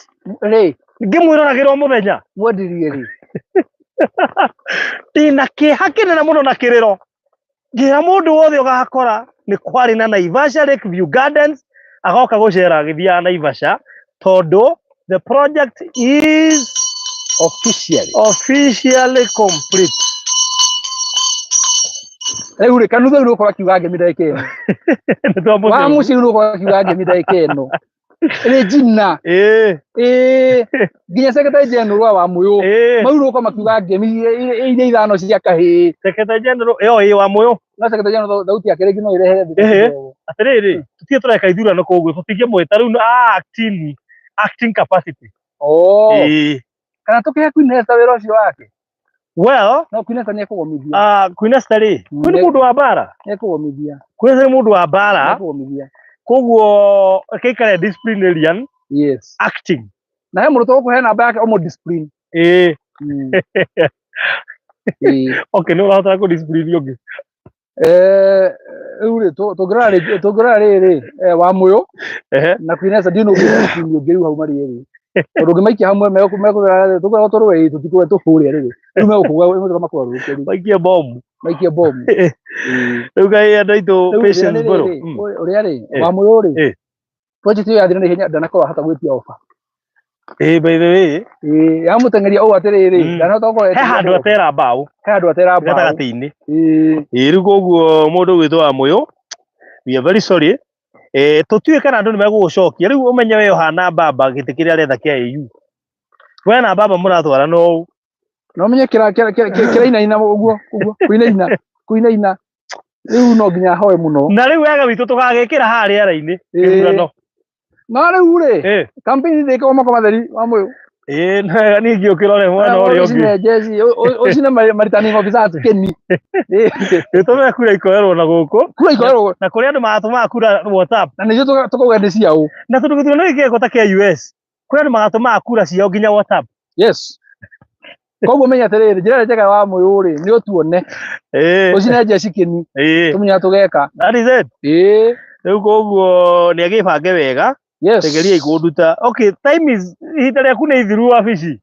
Rĩ. Ngĩmwĩroragĩra o mũthenya. Mwendirie rĩ? Ndĩna kĩeha kĩnene mũno na kĩrĩro. Ngĩra mũndũ wothe ũgakora nĩ kwarĩ na Naivasha Lakeview Gardens agoka gũcera agĩthiaga Naivasha tondũ the project is officially complete. Rĩu rĩ, kanitha rĩu nĩgũkorwo akiuga ngemi ndagĩka ĩno. Nĩ twamũteithia. Wa mũciĩ rĩu nĩgũkorwo akiuga ngemi ndagĩka ĩno. Regina. Nginya secretary general wa Wamũyũ. Mau nĩgũkorwo makiuga ngemi iria ithano cia kahĩĩ. Secretary general ĩyo ĩ Wamũyũ. No secretary general thauti yake rĩngĩ no ĩrehere thĩna Ehe. kidogo. Atĩrĩrĩ, tũtirĩ tũreka ithurano koguo tũtingĩmwĩta rĩu act ni Acting capacity. Oh. Ĩĩ. Kana tũkĩhe Queen Esther wĩra ũcio wake. Well, No Queen Esther nĩekũgomithia. Queen Esther rĩ, kwĩ nĩ mũndũ wa mbara. Nĩekũgomithia. Queen Esther nĩ mũndũ wa mbara, Nĩekũgomithia. koguo ĩkĩikare disciplinarian Yes. acting. Na he mũrutwo ũkũhe namba yake ũmũ discipline. Ĩĩ. Ĩĩ. Okay, nĩ ũrahota kũ discipline ũngĩ. Eh, rĩu rĩ tũngĩrora rĩngĩ, tũngĩrora rĩrĩ Wamũyũ na Queen Esther, ndiũĩ nũ ũngĩ discipline ũngĩ rĩu hau marĩ erĩ. Tondũ ũngĩmaikia hamwe mekũgera tũkoragwo tũrũĩ tũtikũe tũbũrĩa rĩrĩ. Rĩu megũkũgwa makũgarũrũke rĩu. Maikie bomu. Maikie bomu. Ĩĩ. Rĩu kaĩ andũ aitũ Rĩu thĩna Patience nĩ Mbũrũ. rĩrĩ, ũrĩa rĩ, Wamũyũ rĩ, project ĩyo yathira na ihenya, ndanakorwo ahota gwĩtia offer. Ĩĩ, by the way, Ĩĩ, yamũteng'eria ũũ atĩrĩrĩ, ndanahota gũkorwo he etĩria handũ offer. atera mbaũ He handũ atera mbaũ. gatagatĩ-inĩ. Ĩĩ. Ĩĩ, rĩu koguo mũndũ ũgwĩtwo Wamũyũ, we are very sorry. Tũtiũĩ kana andũ nĩ megũgũcokia. Rĩu ũmenye we ũhana mbamba gĩtĩ kĩrĩa aretha kĩa AU. We na mbamba mũratwarana ũũ. Na ũmenye kĩrainaina ũguo ũguo, kũinaina kũinaina. Rĩu no nginya ahoe mũno. Na rĩu wega witũ tũgagĩkĩra haha rĩera-inĩ gĩthurano. No rĩu rĩ, campaign ndĩkagwo moko matheri, Wamũyũ. Ĩĩ, nĩ wega ningĩ ũkĩrore mwena ũrĩa ũngĩ. Ũcine jeci, ũcine maritani officers kĩni. Gĩtũme kura ikoerwo na gũkũ. Kura ikoerwo. Na kũrĩa andũ magatũmaga kura WhatsApp. Na nĩithuĩ tũkauga nĩ cia ũ. Na tondũ gĩthurano gĩkĩ gĩgekwo ta kĩa US, kũrĩ andũ magatũmaga kura ciao nginya WhatsApp. Yes. Koguo menya atĩrĩrĩ, njĩra ĩrĩa njega ya Wamũyũ rĩ, nĩ ũtuone. Ũcine jeci kĩni. Tũmenye tũgeka. That is it. Rĩu koguo nĩ agĩbange wega. Yes. Tegeria kũnduta. Okay, time is, ihinda rĩaku nĩ ithiru wabici.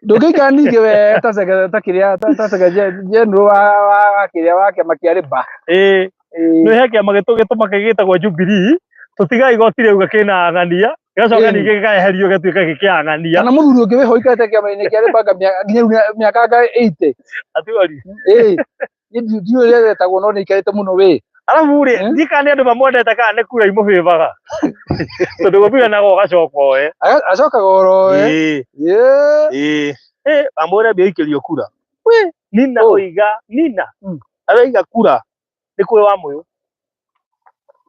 Ndũngĩikara ningĩ we ta sege, ta kĩrĩa, ta sege general wa kĩrĩa wa kĩama kĩa Labour. Ĩĩ. Nĩ he kĩama gĩtũma gĩtagwo Jubilee, tũtiga igoti rĩuga kĩna ang'ania, gĩgacoka ningĩ gĩkaeherio gĩgatuĩka gĩkĩang'ania. Kana mũthuri ũngĩ wĩho ũikarĩte kĩama-inĩ kĩa Labour anga nginya rĩu mĩaka anga 80. Atiwari. Ĩĩ. Niĩ ndiũĩ ũrĩa etagwo no nĩ aikarĩte mũno wĩ. Arabu rĩ, ndiũĩ kana nĩ andũ mamwendete kana nĩ kura imũbĩbaga. Tondũ gũthuranaga ũgacoka oe. Acokaga oro we. Ĩĩ. Ĩĩ. Ĩĩ, amwĩre ambie aikĩrio kura. Wĩ, Nina oiga, Nina. Araiga kura nĩ kwĩ Wamũyũ.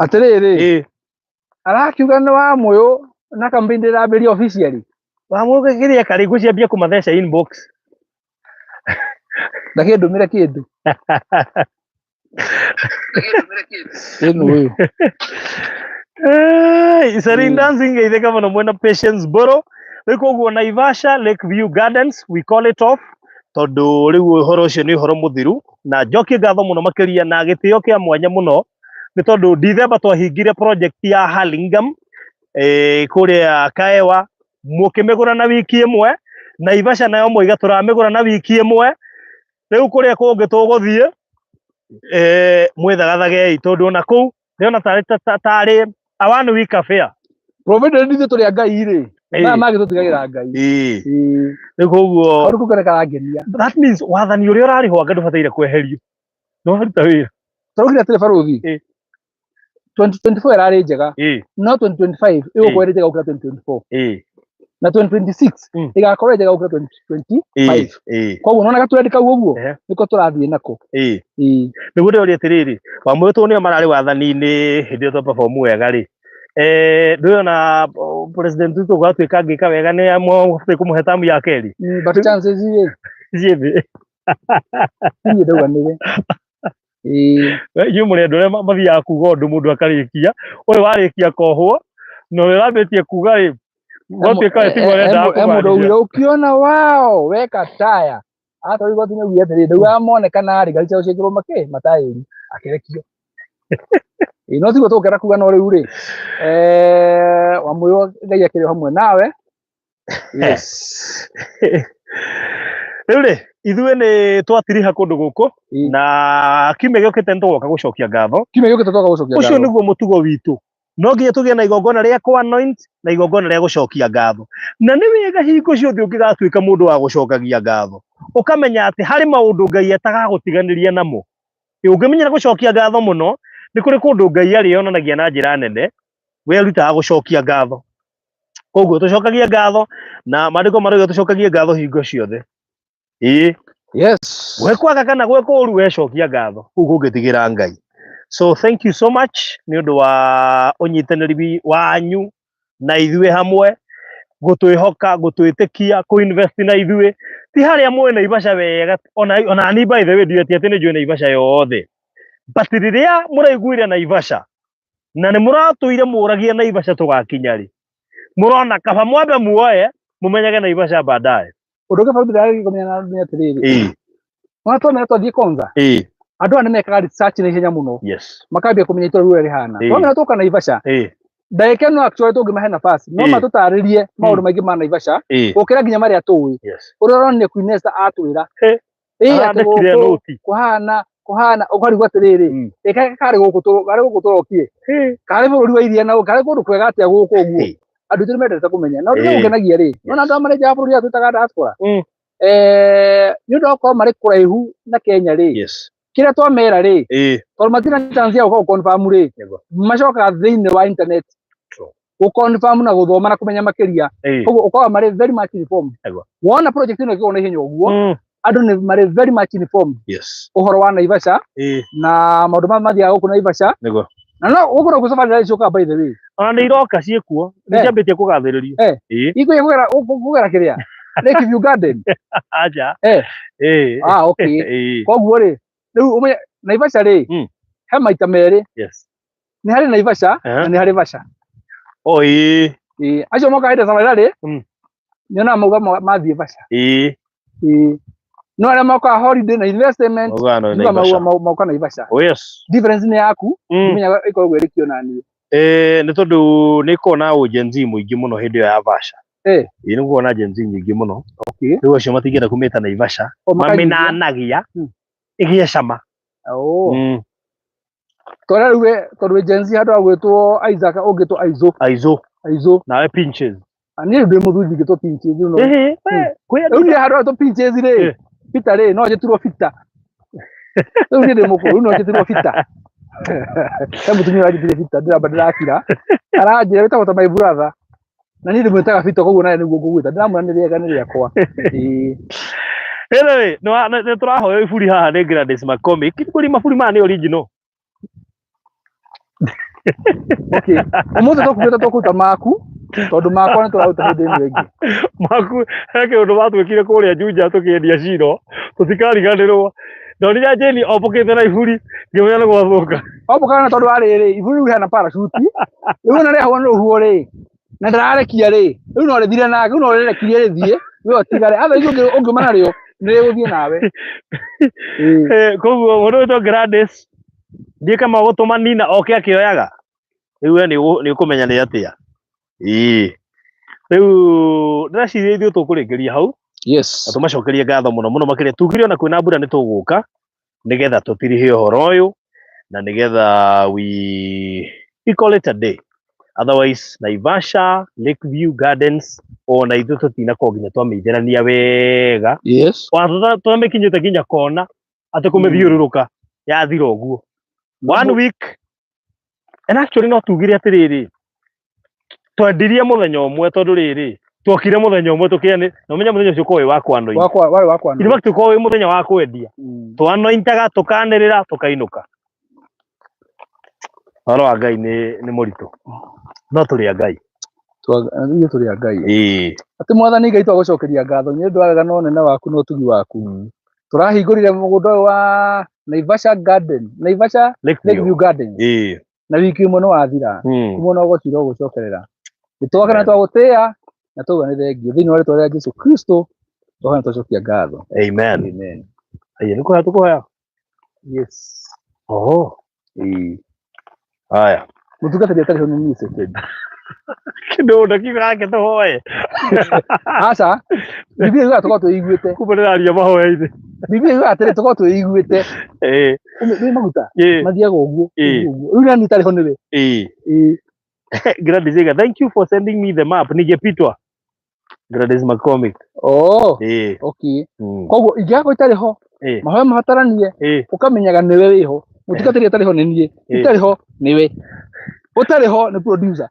Atĩrĩrĩ. Arakiuga nĩ Wamũyũ na campaign ndĩrambĩrĩria officially. Wamũyũ kĩrĩa karĩ ngũciambia kũmatheca inbox. Ndakĩndũmĩre kĩndũ. Ĩno ũyũ. Serene Dancing geithĩka mũno mwena Patience Mbũrũ. Rĩu koguo Naivasha Lake View Gardens we call it off tondũ rĩu ũhoro ũcio nĩ ũhoro mũthiru, na njokie ngatho mũno makĩria na gĩtĩo kĩa mwanya mũno nĩ tondũ December twahingire project ya Hurlingham kũrĩa Kaewa, mũkĩmĩgũra na wiki ĩmwe. Naivasha nayo moiga tũramĩgũra na wiki ĩmwe. Rĩu kũrĩa kũngĩ tũgũthiĩ mwĩthagathagei tondũ ona kũu ndĩrona tarĩ a one week affair. Provided ithuĩ tũrĩ a Ngai rĩ, maya mangĩ tũtigagĩra Ngai. Ĩĩ. Rĩu koguo Kaũndũ kau karĩa karangenia. That means wathani ũrĩa ũrarĩhwo anga ndũbataire kweherio. Nĩ waruta wĩra. Tũraugire atĩrĩ barũthi. 2024 ĩrarĩ njega. No 2025 ĩgũkorwo ĩrĩ njega gũkĩra 2024. Na 2026 ĩgakorwo ĩrĩ njega gũkĩra 2025. Koguo nona gatũrendi kau ũguo nĩko tũrathiĩ nako. Ĩĩ. Nĩguo ndĩroria atĩrĩrĩ, Wamũyũ tondũ nĩo mararĩ wathani-inĩ hĩndĩ ĩyo twa perform wega rĩ, ndũrona President Ruto gwatuĩka angĩka wega nĩ amũbatiĩ kũmũhe tamu ya kerĩ? But chances rĩ, Ciĩ thĩ. Niĩ ndauga nĩwe. Ĩĩ. Inyuĩ mũrĩ andũ arĩa mathiaga kuga ũndũ mũndũ akarĩkia, ũyũ warĩkia kohwo, na ũrĩa ũrambĩtie kuga rĩ, gwatuĩka we tiguo arendaga He mũndũ kũmaanisha. augire ukiona wao weka taya. Atwarwo igoti-inĩ augire atĩrĩ, ndaugaga monekana rĩ, ngari ciao ciĩkĩrwo makĩ mataĩri, akĩrekio. Ĩĩ, no tiguo tũgũkena kuga no rĩu rĩ, Wamũyũ Ngai akĩrĩ o hamwe nawe. Yes. Rĩu rĩ, ithuĩ nĩ twatiriha kũndũ gũkũ, na kiumia gĩũkĩte nĩ tũgoka gũcokia ngatho. Kiumia gĩũkĩte tũgoka gũcokia Ũcio ngatho. nĩguo mũtugo witũ. No nginya tũgĩe na igongona rĩa kũ anoint na igongona rĩa gũcokia ngatho. Na nĩ wega hingo ciothe ũngĩgatuĩka mũndũ wa gũcokagia ngatho, ũkamenya atĩ harĩ maũndũ Ngai atagagũtiganĩria namo. Ũngĩmenyera gũcokia ngatho mũno, nĩ kũrĩ kũndũ Ngai arĩonanagia na njĩra nene, werutaga gũcokia ngatho. Koguo tũcokagie ngatho, na maandĩko marauga tũcokagie ngatho hingo ciothe. Ĩĩ. Yes. Gwĩ kwaga kana gwĩ kũũru wecokia ngatho, kũu kũngĩtigĩra Ngai. So thank you so much nĩ ũndũ wa ũnyitanĩri wanyu Na ithuĩ hamwe gũtwĩhoka, gũtwĩtĩkia, kũ-invest na ithuĩ. Ti harĩa mũĩ Naivasha wega, ona ni by the way ndiũĩ atĩ nĩ njũĩ Naivasha yothe, but rĩrĩa mũraiguire Naivasha na nĩ mũratũire mũragia Naivasha tũgakinya rĩ, mũrona kaba mwambe muoye mũmenyage Naivasha baadaye. Ũndũ ũngĩ bado ndĩrarĩ kũmenya na nĩ atĩrĩrĩ, ona twamenya twathiĩ Konza, andũ aya nĩ mekaga research na ihenya mũno, makambia kũmenya itũra rĩu rĩhana. Twamenya tũka Naivasha, ndagĩka ĩno actually tũngĩmahe nafasi no matũtarĩrie maũndũ maingĩ ma Naivasha gũkĩra nginya marĩa tũĩ. Ũrĩa ũronire Queen Esther atwĩra ĩ atĩ Arandĩkire gũkũ nũti. Kũhana kũhana ũkarigwo atĩrĩrĩ, ĩ karĩ gũkũ karĩ gũkũ tũrokire, karĩ bũrũri wa iria na karĩ kũndũ kwega atĩa gũkũ ũguo. Andũ aitũ nĩmendete kũmenya na ũndũ ũrĩa ũngenagia rĩ, nona andũ aya marĩ nja wa bũrũri aya twĩtaga diaspora, nĩ ũndũ wa gũkorwo marĩ kũraihu na Kenya rĩ, kĩrĩa twamera rĩ, tondũ matirĩ na chance ya gũka gũ-confirm rĩ, macokaga thĩinĩ wa internet gũ-confirm na gũthoma na kũmenya makĩria. Koguo ũkoraga marĩ very much informed. Wona project ĩno ĩkĩgwo na ihenya ũguo, andũ nĩ marĩ very much informed ũhoro wa Naivasha na maũndũ marĩa mathiaga gũkũ Naivasha. Na no gũkũ no safari iracoka, by the way. Ona nĩ iroka ciĩkuo, nĩ ciambĩtie kũgathĩrĩrio. Ikũya kũgera kũgera kĩrĩa Lake View Garden? Aja. Ah, okay. Koguo rĩ, rĩu ũmenye Naivasha rĩ, he maita merĩ. Nĩ harĩ Naivasha na nĩ harĩ Vasha. Oh, ĩĩ. Ĩĩ, acio moka hĩndĩ ya safari rĩ, nyonaga mauga mathiĩ Vasha. Ĩĩ, no arĩa mokaga holiday na investment Maugaga no ngiuga Naivasha. mauga mauka Naivasha. Difference nĩ yaku, ndimenyaga ĩkoragwo ĩrĩ kĩo naniĩ. Nĩ tondũ nĩ ĩkoragwo na ũ Gen Z mũingĩ mũno hĩndĩ ĩyo ya Vasha. Ĩĩ, nĩ gũkoragwo na Gen Z nyingĩ mũno. Rĩu acio matingĩenda kũmĩta Naivasha. O makanyihia. Mamĩnanagia ĩgĩe cama. Oh. Tondũ rĩu we, tondũ wĩ Gen Z, handũ ha gwĩtwo Isaac ũngĩtwo Aizo. Aizo. Aizo. Nawe Pinches. Ah, niĩ rĩu ndĩ mũthuri, ndingĩtwo Pinches rĩu no. Kwĩ Rĩu niĩ handũ ha gwĩtwo Pinches rĩ, Peter rĩ, no njĩtirwo Peter. Rĩu niĩ ndĩ mũkũrũ, rĩu no njĩtirwo Peter. He mũtumia ũranjĩtire Peter, ndĩramba ndĩrakira. Aranjĩra wĩtagwo ta my brother. Na niĩ ndĩmwĩtaga Peter, koguo nawe nĩguo ngũgwĩta. Ndĩramwĩra nĩ rĩega nĩ rĩakwa. Ĩĩ. Anyway, nĩ tũrahoya iburi haha nĩ Gladys McCormick. Kũrĩ maburi maya nĩ original. Okay. Ũmũthĩ tũkugĩte tũkũruta maku tondũ makwa nĩ tũraruta hĩndĩ ĩno ĩngĩ. Maku he kĩũndũ matwĩkire kũrĩa Juja tũkĩendia ciro, tũtikariganĩrwo. Ndonire Jane ombũkĩte na iburi, ngĩmenya nĩ gwathũka. Ombũkaga na tondũ wa rĩrĩ, iburi rĩu hena parachute. Rĩu ona rĩahũa nĩ rũhuho rĩ, na ndararekia rĩ, rĩu no rĩthire nake, rĩu no rĩrekirie rĩthiĩ, we ũtigare. Otherwise ũngiuma narĩo, nĩ rĩgũthiĩ nawe. Ĩĩ. Koguo mũndũ wĩtwo Gladys, ndiĩ kama gũtũma Nina oke akĩoyaga. Rĩu we nĩ ũkũmenya nĩ atĩa. Ĩĩ. Rĩu ndĩreciria ithuĩ tũkũrĩkĩria hau na tũmacokerie ngatho mũno mũno makĩria. Tugire ona kwĩna mbura nĩ tũgũka nĩgetha tũtirihe ũhoro ũyũ na nĩgetha we call it a day. Otherwise Naivasha Lakeview Gardens ona ithuĩ tũtinakorwo nginya twamĩitherania wega. Ona twamĩkinyĩte nginya kona atĩ kũmĩthiũrũrũka yathira ũguo. One week, and actually no tugire atĩrĩrĩ, twendirie mũthenya ũmwe tondũ rĩrĩ twokire mũthenya ũmwe tũkĩani na ũmenye mũthenya ũcio ũkorwo wĩ wa kwanoina. Wakwa warĩ wakwa. In fact ũkorwo wĩ mũthenya wa kwendia. Twanointaga tũkanĩrĩra tũkainũka. Ũhoro wa Ngai nĩ mũritũ, no tũrĩ a Ngai. Ithuĩ tũrĩ a Ngai. Atĩ Mwathani Ngai, twagũcokeria ngatho nĩ ũndũ wa wega na ũnene waku na ũtugi waku. Tũrahingũrire mũgũnda ũyũ wa Naivasha Garden, Naivasha Lakeview Gardens, na wiki ĩmwe nĩ wathira. Kuma na ũgoci ũgũcokerera. Nĩ twakena, twagũtĩĩa na twauga nĩ thengiũ thĩinĩ wa rĩtwa rĩa Jesu Kristo twakena, twacokia ngatho. Amen. Amen. Aya, nĩ kũhoya tũkũhoya. Yes. Oho. Ĩĩ. Haya. Mũtungatĩri atarĩ ho nĩ niĩ second. Kĩndũ ndakiuga gake tũhoe. Aca, Biblia yugaga tũkorwo twĩiguĩte. Kumbe ndĩraria mahoya-inĩ. Biblia yugaga atĩrĩ, tũkorwo twĩiguĩte. Nĩ maguta mathiaga ũguo ũguo. Rĩu nani itarĩ ho nĩwe. Ĩĩ. Gladys Iga, thank you for sending me the map. Ningepitwa. Gladys McCormick. Oh, okay. Koguo ingĩgakorwo itarĩ ho, mahoya mabataranie, ũkamenyaga nĩwe wĩho. Mũtungatĩri atarĩ ho nĩ niĩ, itarĩ ho nĩwe, ũtarĩ ho nĩ producer.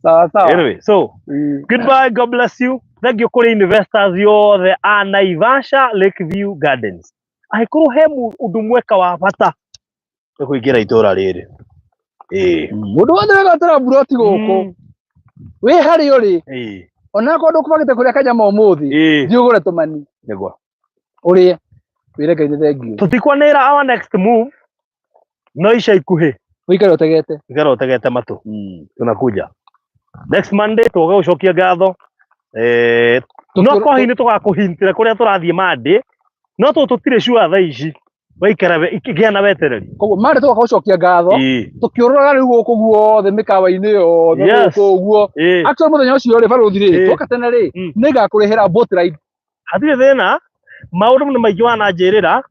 Sawa sawa. Anyway, so goodbye, God bless you. Thank you kũrĩ investors yothe a Naivasha Lakeview Gardens. Angĩkorwo he ũndũ mweka wa bata nĩ kũingĩra itũra rĩrĩ. Ĩĩ. Mũndũ wothe wegwatĩra mburoti gũkũ wĩ harĩa ũrĩ, onakorwo ndũkũbangĩte kũrĩa kanyama ũmũthĩ, thiĩ ũgũre tũmani Nĩguo. Ũrĩe wĩre Ngai nĩ thengiũ. Tũtikwanĩra our next move, no ica ikuhĩ. Ũikare ũtegete. Ikara ũtegete matũ. Tunakuja next Monday tũgoka gũcokia ngatho. No kohi nĩ tũgakũhintĩra kũrĩa tũrathiĩ Monday, no tũ tũtirĩ sure thaa ici. Waikara gĩa na wetereri. Koguo Monday tũgoka gũcokia ngatho tũkĩũrũraga rĩu gũkũ guothe mĩkawa-inĩ yothe gũkũ ũguo. Actually mũthenya ũcio rĩ, barũthi rĩ, twoka tene rĩ, nĩngakũrĩhĩra boat ride. Hatirĩ thĩna, maũndũ nĩ maingĩ wananjĩrĩra.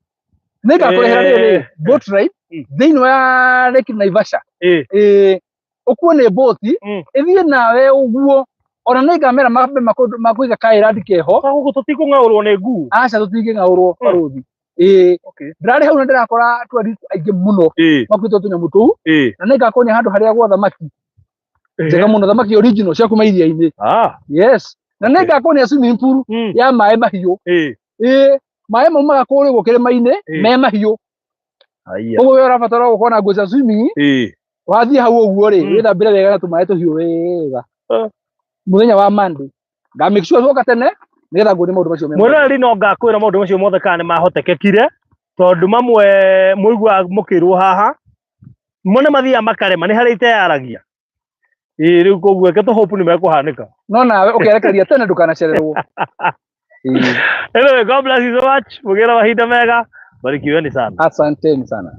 Nĩngakũrĩhĩra rĩrĩ boat ride thĩinĩ wa Lake Naivasha. Ĩĩ, ũkuo nĩ boti ĩthiĩ nawe ũguo, ona nĩngamera mambe makũiga kairandi keho. Kwa gũkũ tũtikũng'aũrwo nĩ nguu? Aca, tũtingĩng'aũrwo, barũthi. Ĩĩ, ndĩrarĩ hau na ndĩrakora tourist aingĩ mũno makuĩte tũnyamũ tũu, na nĩngakuonia handũ harĩa gwa thamaki njega mũno, thamaki original cia kuma iria-inĩ. Yes, na nĩngakuonia swimming pool ya maĩ mahiũ. Ĩĩ, maĩ maumaga kũrĩa ũguo kĩrĩma-inĩ me mahiũ. Haya. Koguo we ũrabatara gũkorwo na nguo cia swimming, wathiĩ hau ũguo rĩ, wĩthambĩre wega na tũmaĩ tũhiũ wega. Mũthenya wa Monday nga make sure twoka tene nĩgetha nguonie maũndũ macio me mega. Mwĩroreri, no ngakwĩra maũndũ macio mothe kana nĩ mahotekekire, tondũ mamwe mũiguaga mũkĩrwo haha mo nĩ mathiaga makarema, nĩ harĩa iteyaragia. Ĩĩ, rĩu koguo reke tũ hope nĩ mekũhanĩka. No nawe ũkerekeria tene ndũkanacererwo. Ĩĩ. Anyway, God bless you so much. Mũgĩre mahinda mega, barikiweni sana. Asanteni sana.